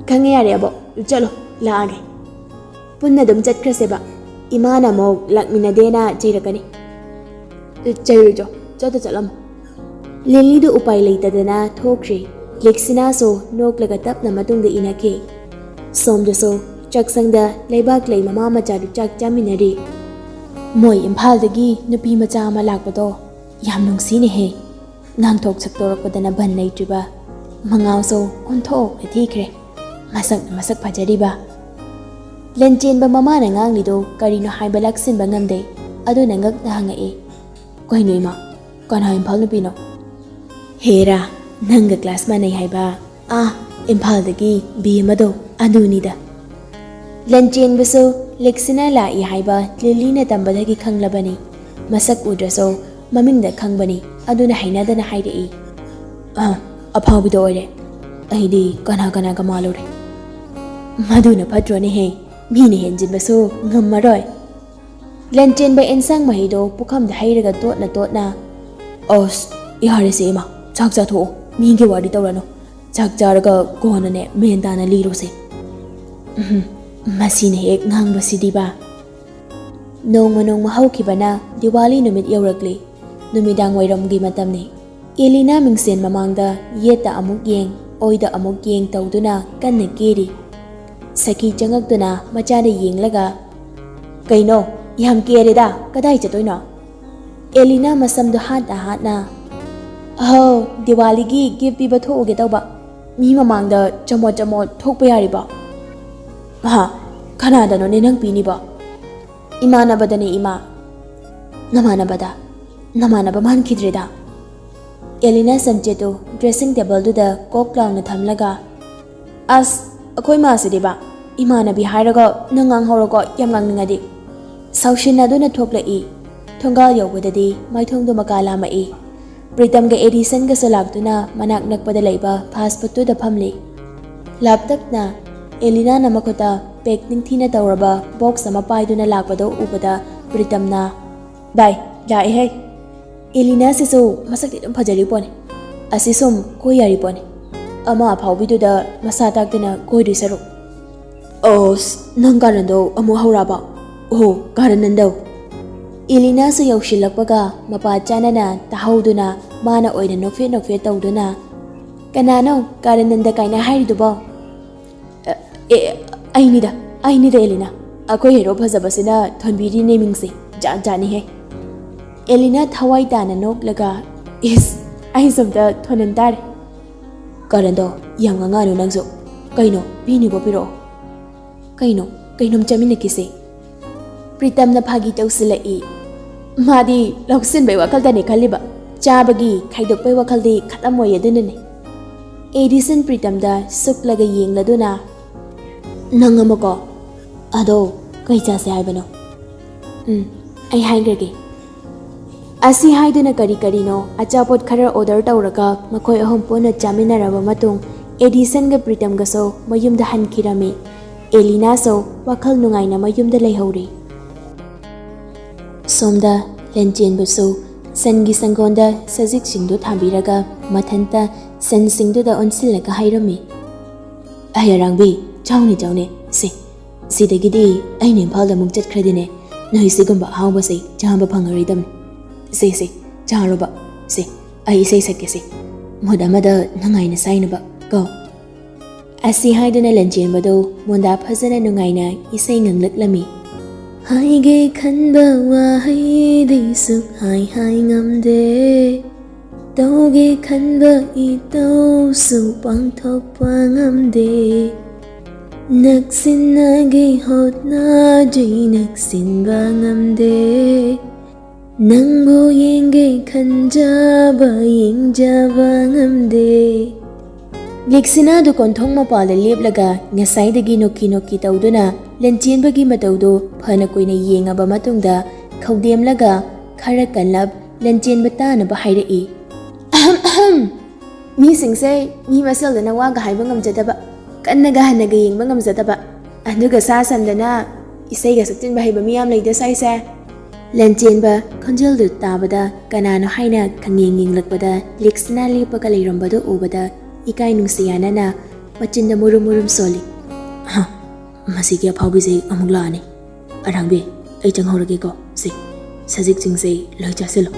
"ꯈꯪꯉꯦ, ꯌꯥꯔꯦ ꯑꯕꯣꯛ, ꯆꯠꯂꯣ, ꯂꯥꯛꯑꯒꯦ꯫" ꯄꯨꯟꯅ ꯑꯗꯨꯝ ꯆꯠꯈ꯭ꯔꯁꯦꯕ꯫ ꯏꯃꯥꯅ ꯑꯃꯨꯛ ꯂꯥꯛꯃꯤꯟꯅꯗꯦꯅ ꯆꯩꯔꯛꯀꯅꯤ꯫ "ꯆꯩꯔꯣꯏꯗꯣ, ꯆꯠꯇ ꯆꯠꯂꯝꯃꯣ꯫" ꯂꯤꯂꯤꯗꯨ ꯎꯄꯥꯏ ꯂꯩꯇꯗꯅ ꯊꯣꯛꯈ꯭ꯔꯦ꯫ ꯂꯦꯛꯁꯤꯅꯥꯁꯨ ꯅꯣꯛꯂꯒ ꯇꯞꯅ ꯃꯇꯨꯡꯗ ꯏꯅꯈꯤ꯫ ꯁꯣꯝꯗꯁꯨ ꯆꯥꯛꯁꯪꯗ ꯂꯩꯕꯥꯛ ꯂꯩ ꯃꯃꯥ ꯃꯆꯥꯗꯨ ꯆꯥꯛ ꯆꯥꯃꯤꯟꯅꯔꯤ꯫ "ꯃꯣꯏ ꯏꯝꯐꯥꯜꯗꯒꯤ ꯅꯨꯄꯤ ꯃꯆꯥ ꯑꯃ ꯂꯥꯛꯄꯗꯣ ꯌꯥꯝ ꯅꯨꯡꯁꯤꯅꯦꯍꯦ꯫ ꯉꯥꯡꯊꯣꯛ ꯁꯛꯇꯣꯔꯛꯄꯗꯅ ꯕꯟ ꯂꯩꯇ꯭ꯔꯤꯕ꯫ ꯃꯉꯥꯎꯁꯨ ꯑꯣꯟꯊꯣꯛꯅ ꯊꯤꯈ꯭ꯔꯦ꯫ ꯃꯁꯛꯅ ꯃꯁꯛ ꯐꯖꯔꯤꯕ꯫" ꯂꯟꯆꯦꯟꯕ ꯃꯃꯥꯅ ꯉꯥꯡꯂꯤꯗꯣ ꯀꯔꯤꯅꯣ ꯍꯥꯏꯕ ꯂꯥꯛꯁꯤꯟꯕ ꯉꯝꯗꯦ꯫ ꯑꯗꯨꯅ ꯉꯛꯅ ꯍꯪꯉꯛꯏ, "ꯀꯩꯅꯣ ꯏꯃꯥ, ꯀꯅꯥ ꯏꯝꯐꯥꯜ ꯅꯨꯄꯤꯅꯣ?" "ꯍꯦꯔꯥ, ꯅꯪꯒ ꯀ꯭ꯂꯥꯁ ꯃꯥꯟꯅꯩ ꯍꯥꯏꯕ, ꯑꯥ, ꯏꯝꯐꯥꯜꯗꯒꯤ ꯕꯤ ꯑꯃꯗꯣ, ꯑꯗꯨꯅꯤꯗ꯫" ꯂꯟꯆꯦꯟꯕꯁꯨ ꯂꯦꯛꯁꯤꯅ ꯂꯥꯛꯏ ꯍꯥꯏꯕ ꯂꯤꯂꯤꯅ ꯇꯝꯕꯗꯒꯤ ꯈꯪꯂꯕꯅꯤ꯫ ꯃꯁꯛ ꯎꯗ꯭ꯔꯁꯨ ꯃꯃꯤꯡꯗ ꯈꯪꯕꯅꯤ, ꯑꯗꯨꯅ ꯍꯩꯅꯗꯅ ꯍꯥꯏꯔꯛꯏ, "ꯑ, ꯑꯐꯥꯎꯕꯤꯗꯣ ꯑꯣꯏꯔꯦ꯫ ꯑꯩꯗꯤ ꯀꯅꯥ ꯀꯅꯥꯒ ꯃꯥꯜꯂꯨꯔꯦ꯫" "ꯃꯗꯨꯅ ꯐꯠꯇ꯭ꯔꯣꯅꯦꯍꯦ, ꯃꯤꯅ ꯍꯦꯟꯖꯤꯟꯕꯁꯨ ꯉꯝꯃꯔꯣꯏ꯫" ꯂꯟꯆꯦꯟꯕ ꯑꯦꯟꯁꯥꯡ ꯃꯍꯤꯗꯣ ꯄꯨꯈꯝꯗ ꯍꯩꯔꯒ ꯇꯣꯠꯅ ꯇꯣꯠꯅ, "ꯑꯁ, ꯌꯥꯔꯦꯁꯦ ꯏꯃꯥ, ꯆꯥꯛ ꯆꯥꯊꯣꯛꯑꯣ, ꯃꯤꯒꯤ ꯋꯥꯔꯤ ꯇꯧꯔꯅꯨ꯫ ꯆꯥꯛ ꯆꯥꯔꯒ ꯀꯣꯟꯅꯅꯦ ꯃꯦꯟ ꯇꯥꯅ ꯂꯤꯔꯣꯁꯦ꯫" ꯎꯝ, ꯃꯁꯤꯅ ꯍꯦꯛ ꯉꯥꯡꯕꯁꯤꯗꯤꯕ꯫ ꯅꯣꯡꯃ ꯅꯣꯡꯃ ꯍꯧꯈꯤꯕꯅ ꯗꯤꯋꯥꯂꯤ ꯅꯨꯃꯤꯠ ꯌꯧꯔꯛꯂꯤ꯫ ꯅꯨꯃꯤꯗꯥꯡ ꯋꯥꯏꯔꯝꯒꯤ ꯃꯇꯝꯅꯤ꯫ ꯑꯦꯂꯤꯅꯥ ꯃꯤꯡꯁꯦꯟ ꯃꯃꯥꯡꯗ ꯌꯦꯠꯇ ꯑꯃꯨꯛ ꯌꯦꯡ, ꯑꯣꯏꯗ ꯑꯃꯨꯛ ꯌꯦꯡ ꯇꯧꯗꯨꯅ ꯀꯟꯅ ꯀꯦꯔꯤ꯫ ꯁꯈꯤ ꯆꯪꯉꯛꯇꯨꯅ ꯃꯆꯥꯗ ꯌꯦꯡꯂꯒ, "ꯀꯩꯅꯣ, ꯌꯥꯝ ꯀꯦꯔꯦꯗ, ꯀꯗꯥꯏ ꯆꯠꯇꯣꯏꯅꯣ?" ꯑꯦꯂꯤꯅꯥ ꯃꯁꯝꯗꯨ ꯍꯥꯠꯅ ꯍꯥꯠꯅ, "ꯑꯍꯣ, ꯗꯤꯋꯥꯂꯤꯒꯤ ꯒꯤꯐ ꯄꯤꯕ ꯊꯣꯛꯎꯒꯦ ꯇꯧꯕ꯫ ꯃꯤ ꯃꯃꯥꯡꯗ ꯆꯃꯣꯠ ꯆꯃꯣꯠ ꯊꯣꯛꯄ ꯌꯥꯔꯤꯕꯣ?" "ꯍꯥ? ꯀꯅꯥꯗꯅꯣꯅꯦ ꯅꯪ ꯄꯤꯅꯤꯕꯣ?" "ꯏꯃꯥꯟꯅꯕꯗꯅꯦ, ꯏꯃꯥ꯫" "ꯅꯃꯥꯟꯅꯕꯗ? ꯅꯃꯥꯟꯅꯕ ꯃꯥꯟꯈꯤꯗ꯭ꯔꯦꯗ꯫" ꯑꯦꯂꯤꯅꯥ ꯁꯝꯆꯦꯠꯇꯨ ꯗ꯭ꯔꯦꯁꯤꯡ ꯇꯦꯕꯜꯗꯨꯗ ꯀꯣꯛ ꯂꯥꯎꯅ ꯊꯝꯂꯒ, "ꯑꯁ, ꯑꯩꯈꯣꯏ ꯃꯥꯁꯤꯗꯤꯕ, ꯏꯃꯥꯟꯅꯕꯤ ꯍꯥꯏꯔꯒ ꯅꯪ ꯉꯥꯡꯍꯧꯔꯣꯀꯣ, ꯌꯥꯝ ꯉꯥꯡꯅꯤꯡꯉꯗꯤ꯫" ꯁꯥꯎꯁꯤꯟꯅꯗꯨꯅ ꯊꯣꯛꯂꯛꯏ꯫ ꯊꯣꯡꯒꯥꯜ ꯌꯧꯕꯗꯗꯤ ꯃꯥꯏꯊꯣꯡꯗꯨ ꯃꯀꯥ ꯂꯥꯝꯃꯛꯏ꯫ ꯄ꯭ꯔꯤꯇꯝꯒ ꯑꯦꯗꯤꯁꯟꯒꯁꯨ ꯂꯥꯛꯇꯨꯅ ꯃꯅꯥꯛ ꯅꯛꯄꯗ ꯂꯩꯕ ꯐꯥꯁ ꯐꯨꯗꯇꯨꯗ ꯐꯝꯂꯤ꯫ ꯂꯥꯞꯇꯛꯅ ꯑꯦꯂꯤꯅꯥꯅ ꯃꯈꯨꯠꯇ ꯄꯦꯛ ꯅꯤꯡꯊꯤꯅ ꯇꯧꯔꯕ ꯕꯣꯛꯁ ꯑꯃ ꯄꯥꯏꯗꯨꯅ ꯂꯥꯛꯄꯗꯨ ꯎꯕꯗ ꯄ꯭ꯔꯤꯇꯝꯅ, "ꯚꯥꯏ, ꯂꯥꯛꯑꯦꯍꯦ꯫ ꯑꯦꯂꯤꯅꯥꯁꯤꯁꯨ ꯃꯁꯛꯇꯤ ꯑꯗꯨꯝ ꯐꯖꯔꯤ ꯄꯣꯠꯅꯤ꯫ ꯑꯁꯤ ꯁꯨꯝ ꯀꯣꯏ ꯌꯥꯔꯤ ꯄꯣꯠꯅꯤ꯫ ꯑꯃ ꯑꯐꯥꯎꯕꯤꯗꯨꯗ ꯃꯁꯥ ꯇꯥꯛꯇꯅ ꯀꯣꯏꯗꯣꯏ ꯁꯔꯨꯛ꯫" "ꯑꯣꯁ, ꯅꯪ ꯀꯥꯔꯟꯗꯣ ꯑꯃꯨꯛ ꯍꯧꯔꯛꯑꯕ? ꯑꯣꯍꯣ, ꯀꯥꯔꯟ ꯅꯟꯗꯧ!" ꯑꯦꯂꯤꯅꯥꯁꯨ ꯌꯧꯁꯤꯜꯂꯛꯄꯒ ꯃꯄꯥ ꯆꯥꯅꯅ ꯇꯥꯍꯧꯗꯨꯅ ꯃꯥꯅ ꯑꯣꯏꯅ ꯅꯣꯛꯐꯦꯠ ꯅꯣꯛꯐꯦꯠ ꯇꯧꯗꯨꯅ, "ꯀꯅꯥꯅꯣ ꯀꯥꯔꯟ ꯅꯟꯗ ꯀꯥꯏꯅ ꯍꯥꯏꯔꯤꯗꯨꯕꯣ?" "ꯑꯦ, ꯑꯦ, ꯑꯩꯅꯤꯗ, ꯑꯩꯅꯤꯗ ꯑꯦꯂꯤꯅꯥ꯫ ꯑꯩꯈꯣꯏ ꯍꯦꯔꯣ ꯐꯖꯕꯁꯤꯅ ꯊꯣꯟꯕꯤꯔꯤꯅꯦ ꯃꯤꯡꯁꯦ꯫ ꯖꯥꯠ ꯖꯥꯠꯅꯤꯍꯦ꯫" ꯑꯦꯂꯤꯅꯥ ꯊꯋꯥꯏ ꯇꯥꯅ ꯅꯣꯛꯂꯒ, "ꯏꯁ, ꯑꯩꯁꯨ ꯑꯝꯇ ꯊꯣꯟꯍꯟ ꯇꯥꯔꯦ꯫" "ꯀꯥꯔꯟꯗꯣ, ꯌꯥꯝ ꯉꯥꯡꯉꯛꯑꯅꯨ ꯅꯪꯁꯨ꯫ ꯀꯩꯅꯣ, ꯄꯤꯅꯤꯕꯣ ꯄꯤꯔꯛꯑꯣ꯫ ꯀꯩꯅꯣ, ꯀꯩꯅꯣꯝ ꯆꯥꯃꯤꯟꯅꯈꯤꯁꯦ꯫" ꯄ꯭ꯔꯤꯇꯝꯅ ꯐꯥꯒꯤ ꯇꯧꯁꯤꯜꯂꯛꯏ꯫ ꯃꯥꯗꯤ ꯂꯧꯁꯤꯟꯕꯩ ꯋꯥꯈꯜꯗꯅꯦ ꯈꯜꯂꯤꯕ, ꯆꯥꯕꯒꯤ ꯈꯥꯏꯗꯣꯛꯄꯩ ꯋꯥꯈꯜꯗꯤ ꯈꯜꯂꯝꯃꯣꯏ ꯑꯗꯨꯅꯅꯦ꯫ ꯑꯦꯗꯤꯁꯟ ꯄ꯭ꯔꯤꯇꯝꯗ ꯁꯨꯛꯂꯒ ꯌꯦꯡꯂꯗꯨꯅ, "ꯅꯪ ꯑꯃꯀꯣ, ꯑꯗꯣ ꯀꯩ ꯆꯥꯁꯦ ꯍꯥꯏꯕꯅꯣ?" "ꯎꯝ, ꯑꯩ ꯍꯥꯏꯈ꯭ꯔꯒꯦ꯫" ꯑꯁꯤ ꯍꯥꯏꯗꯨꯅ ꯀꯔꯤ ꯀꯔꯤꯅꯣ ꯑꯆꯥꯄꯣꯠ ꯈꯔ ꯑꯣꯔꯗꯔ ꯇꯧꯔꯒ ꯃꯈꯣꯏ ꯑꯍꯨꯝ ꯄꯨꯟꯅ ꯆꯥꯃꯤꯟꯅꯔꯕ ꯃꯇꯨꯡ ꯑꯦꯗꯤꯁꯟꯒ ꯄ꯭ꯔꯤꯇꯝꯒꯁꯨ ꯃꯌꯨꯝꯗ ꯍꯟꯈꯤꯔꯝꯃꯤ꯫ ꯑꯦꯂꯤꯅꯥꯁꯨ ꯋꯥꯈꯜ ꯅꯨꯡꯉꯥꯏꯅ ꯃꯌꯨꯝꯗ ꯂꯩꯍꯧꯔꯤ꯫ ꯁꯣꯝꯗ ꯂꯟꯆꯦꯟꯕꯁꯨ ꯁꯟꯒꯤ ꯁꯪꯒꯣꯟꯗ ꯁꯖꯤꯛꯁꯤꯡꯗꯨ ꯊꯥꯕꯤꯔꯒ ꯃꯊꯟꯇ ꯁꯟꯁꯤꯡꯗꯨꯗ ꯑꯣꯟꯁꯤꯜꯂꯒ ꯍꯥꯏꯔꯝꯃꯤ, "ꯑꯩ ꯑꯔꯥꯡꯕꯤ, ꯆꯥꯎꯅꯦ, ꯆꯥꯎꯅꯦ, ꯁꯦ, ꯁꯤꯗꯒꯤꯗꯤ ꯑꯩꯅ ꯏꯝꯐꯥꯜꯗ ꯑꯃꯨꯛ ꯆꯠꯈ꯭ꯔꯗꯤꯅꯦ, ꯅꯣꯏ ꯁꯤꯒꯨꯝꯕ ꯑꯍꯥꯎꯕꯁꯦ ꯆꯥꯕ ꯐꯪꯉꯔꯣꯏꯗꯕꯅꯤ꯫ ꯁꯦ, ꯁꯦ, ꯆꯥꯔꯣꯕ, ꯁꯦ, ꯑꯩ ꯏꯁꯩ ꯁꯛꯀꯦꯁꯦ, ꯃꯨꯠ ꯑꯃꯗ ꯅꯨꯡꯉꯥꯏꯅ ꯁꯥꯏꯅꯕ ꯀꯣ꯫ ꯑꯁꯤ ꯍꯥꯏꯗꯨꯅ ꯂꯟꯆꯦꯟꯕꯗꯣ ꯃꯣꯟꯗꯥ ꯐꯖꯅ ꯅꯨꯡꯉꯥꯏꯅ ꯏꯁꯩ ꯉꯪꯂꯛꯂꯝꯃꯤ꯫ ꯍꯥꯏꯒꯦ ꯈꯟꯕ ꯋꯥꯍꯩꯗꯤ ꯁꯨꯛ ꯍꯥꯏ ꯍꯥꯏ ꯉꯝꯗꯦ꯫ ꯇꯧꯒꯦ ꯈꯟꯕ ꯏꯇꯧꯁꯨ ꯄꯥꯡꯊꯣꯛꯄ ꯉꯝꯗꯦ꯫ ꯅꯛꯁꯤꯟꯅꯒꯦ ꯍꯣꯠꯅꯗ꯭ꯔꯤ ꯅꯛꯁꯤꯟꯕ ꯉꯝꯗꯦ꯫ ꯅꯪꯕꯨ ꯌꯦꯡꯒꯦ ꯈꯟꯖꯕ ꯌꯦꯡꯖꯕ ꯉꯝꯗꯦ꯫ ꯂꯤꯛꯁꯤꯅꯥꯗꯨ ꯀꯣꯟꯊꯣꯡ ꯃꯄꯥꯗ ꯂꯦꯞꯂꯒ ꯉꯁꯥꯏꯗꯒꯤ ꯅꯣꯛꯀꯤ ꯅꯣꯛꯀꯤ ꯇꯧꯗꯨꯅ ꯂꯟꯆꯦꯟꯕꯒꯤ ꯃꯇꯧꯗꯨ ꯐꯅ ꯀꯨꯏꯅ ꯌꯦꯡꯉꯕ ꯃꯇꯨꯡꯗ ꯈꯧꯗꯦꯝꯂꯒ ꯈꯔ ꯀꯟꯅ ꯂꯟꯆꯦꯟꯕ ꯇꯥꯅꯕ ꯍꯥꯏꯔꯛꯏ꯫ "ꯑꯍꯝ, ꯑꯍꯝ꯫ ꯃꯤꯁꯤꯡꯁꯦ ꯃꯤ ꯃꯁꯦꯜꯗꯅ ꯋꯥꯒ ꯍꯥꯏꯕ ꯉꯝꯖꯗꯕ, ꯀꯟꯅꯒ ꯍꯟꯅꯒ ꯌꯦꯡꯕ ꯉꯝꯖꯗꯕ, ꯑꯗꯨꯒ ꯁꯥ ꯁꯟꯗꯅ ꯏꯁꯩꯒ ꯁꯛꯆꯤꯟꯕ ꯍꯩꯕ ꯃꯤ ꯌꯥꯝ ꯂꯩꯗ ꯁ꯭ꯋꯥꯏꯁꯦ꯫" ꯂꯟꯆꯦꯟꯕ ꯈꯣꯟꯖꯦꯜꯗꯨ ꯇꯥꯕꯗ ꯀꯅꯥꯅꯣ ꯍꯥꯏꯅ ꯈꯪꯌꯦꯡ ꯌꯦꯡꯂꯛꯄꯗ ꯂꯤꯛꯁꯤꯅꯥ ꯂꯦꯞꯄꯒ ꯂꯩꯔꯝꯕꯗꯨ ꯎꯕꯗ ꯏꯀꯥꯏ ꯅꯨꯡꯁꯤ ꯌꯥꯅꯅ ꯃꯆꯤꯟꯗ ꯃꯨꯔꯨꯝ ꯃꯨꯔꯨꯝ ꯁꯣꯜꯂꯤ꯫ "ꯍ, ꯃꯁꯤꯒꯤ ꯑꯐꯥꯎꯕꯤꯁꯦ ꯑꯃꯨꯛ ꯂꯥꯛꯑꯅꯤ꯫ ꯑꯔꯥꯡꯕꯤ, ꯑꯩ ꯆꯪꯍꯧꯔꯒꯦꯀꯣ꯫ ꯁꯦ, ꯁꯖꯤꯛꯁꯤꯡꯁꯦ ꯂꯣꯏ ꯆꯥꯁꯤꯜꯂꯣ꯫"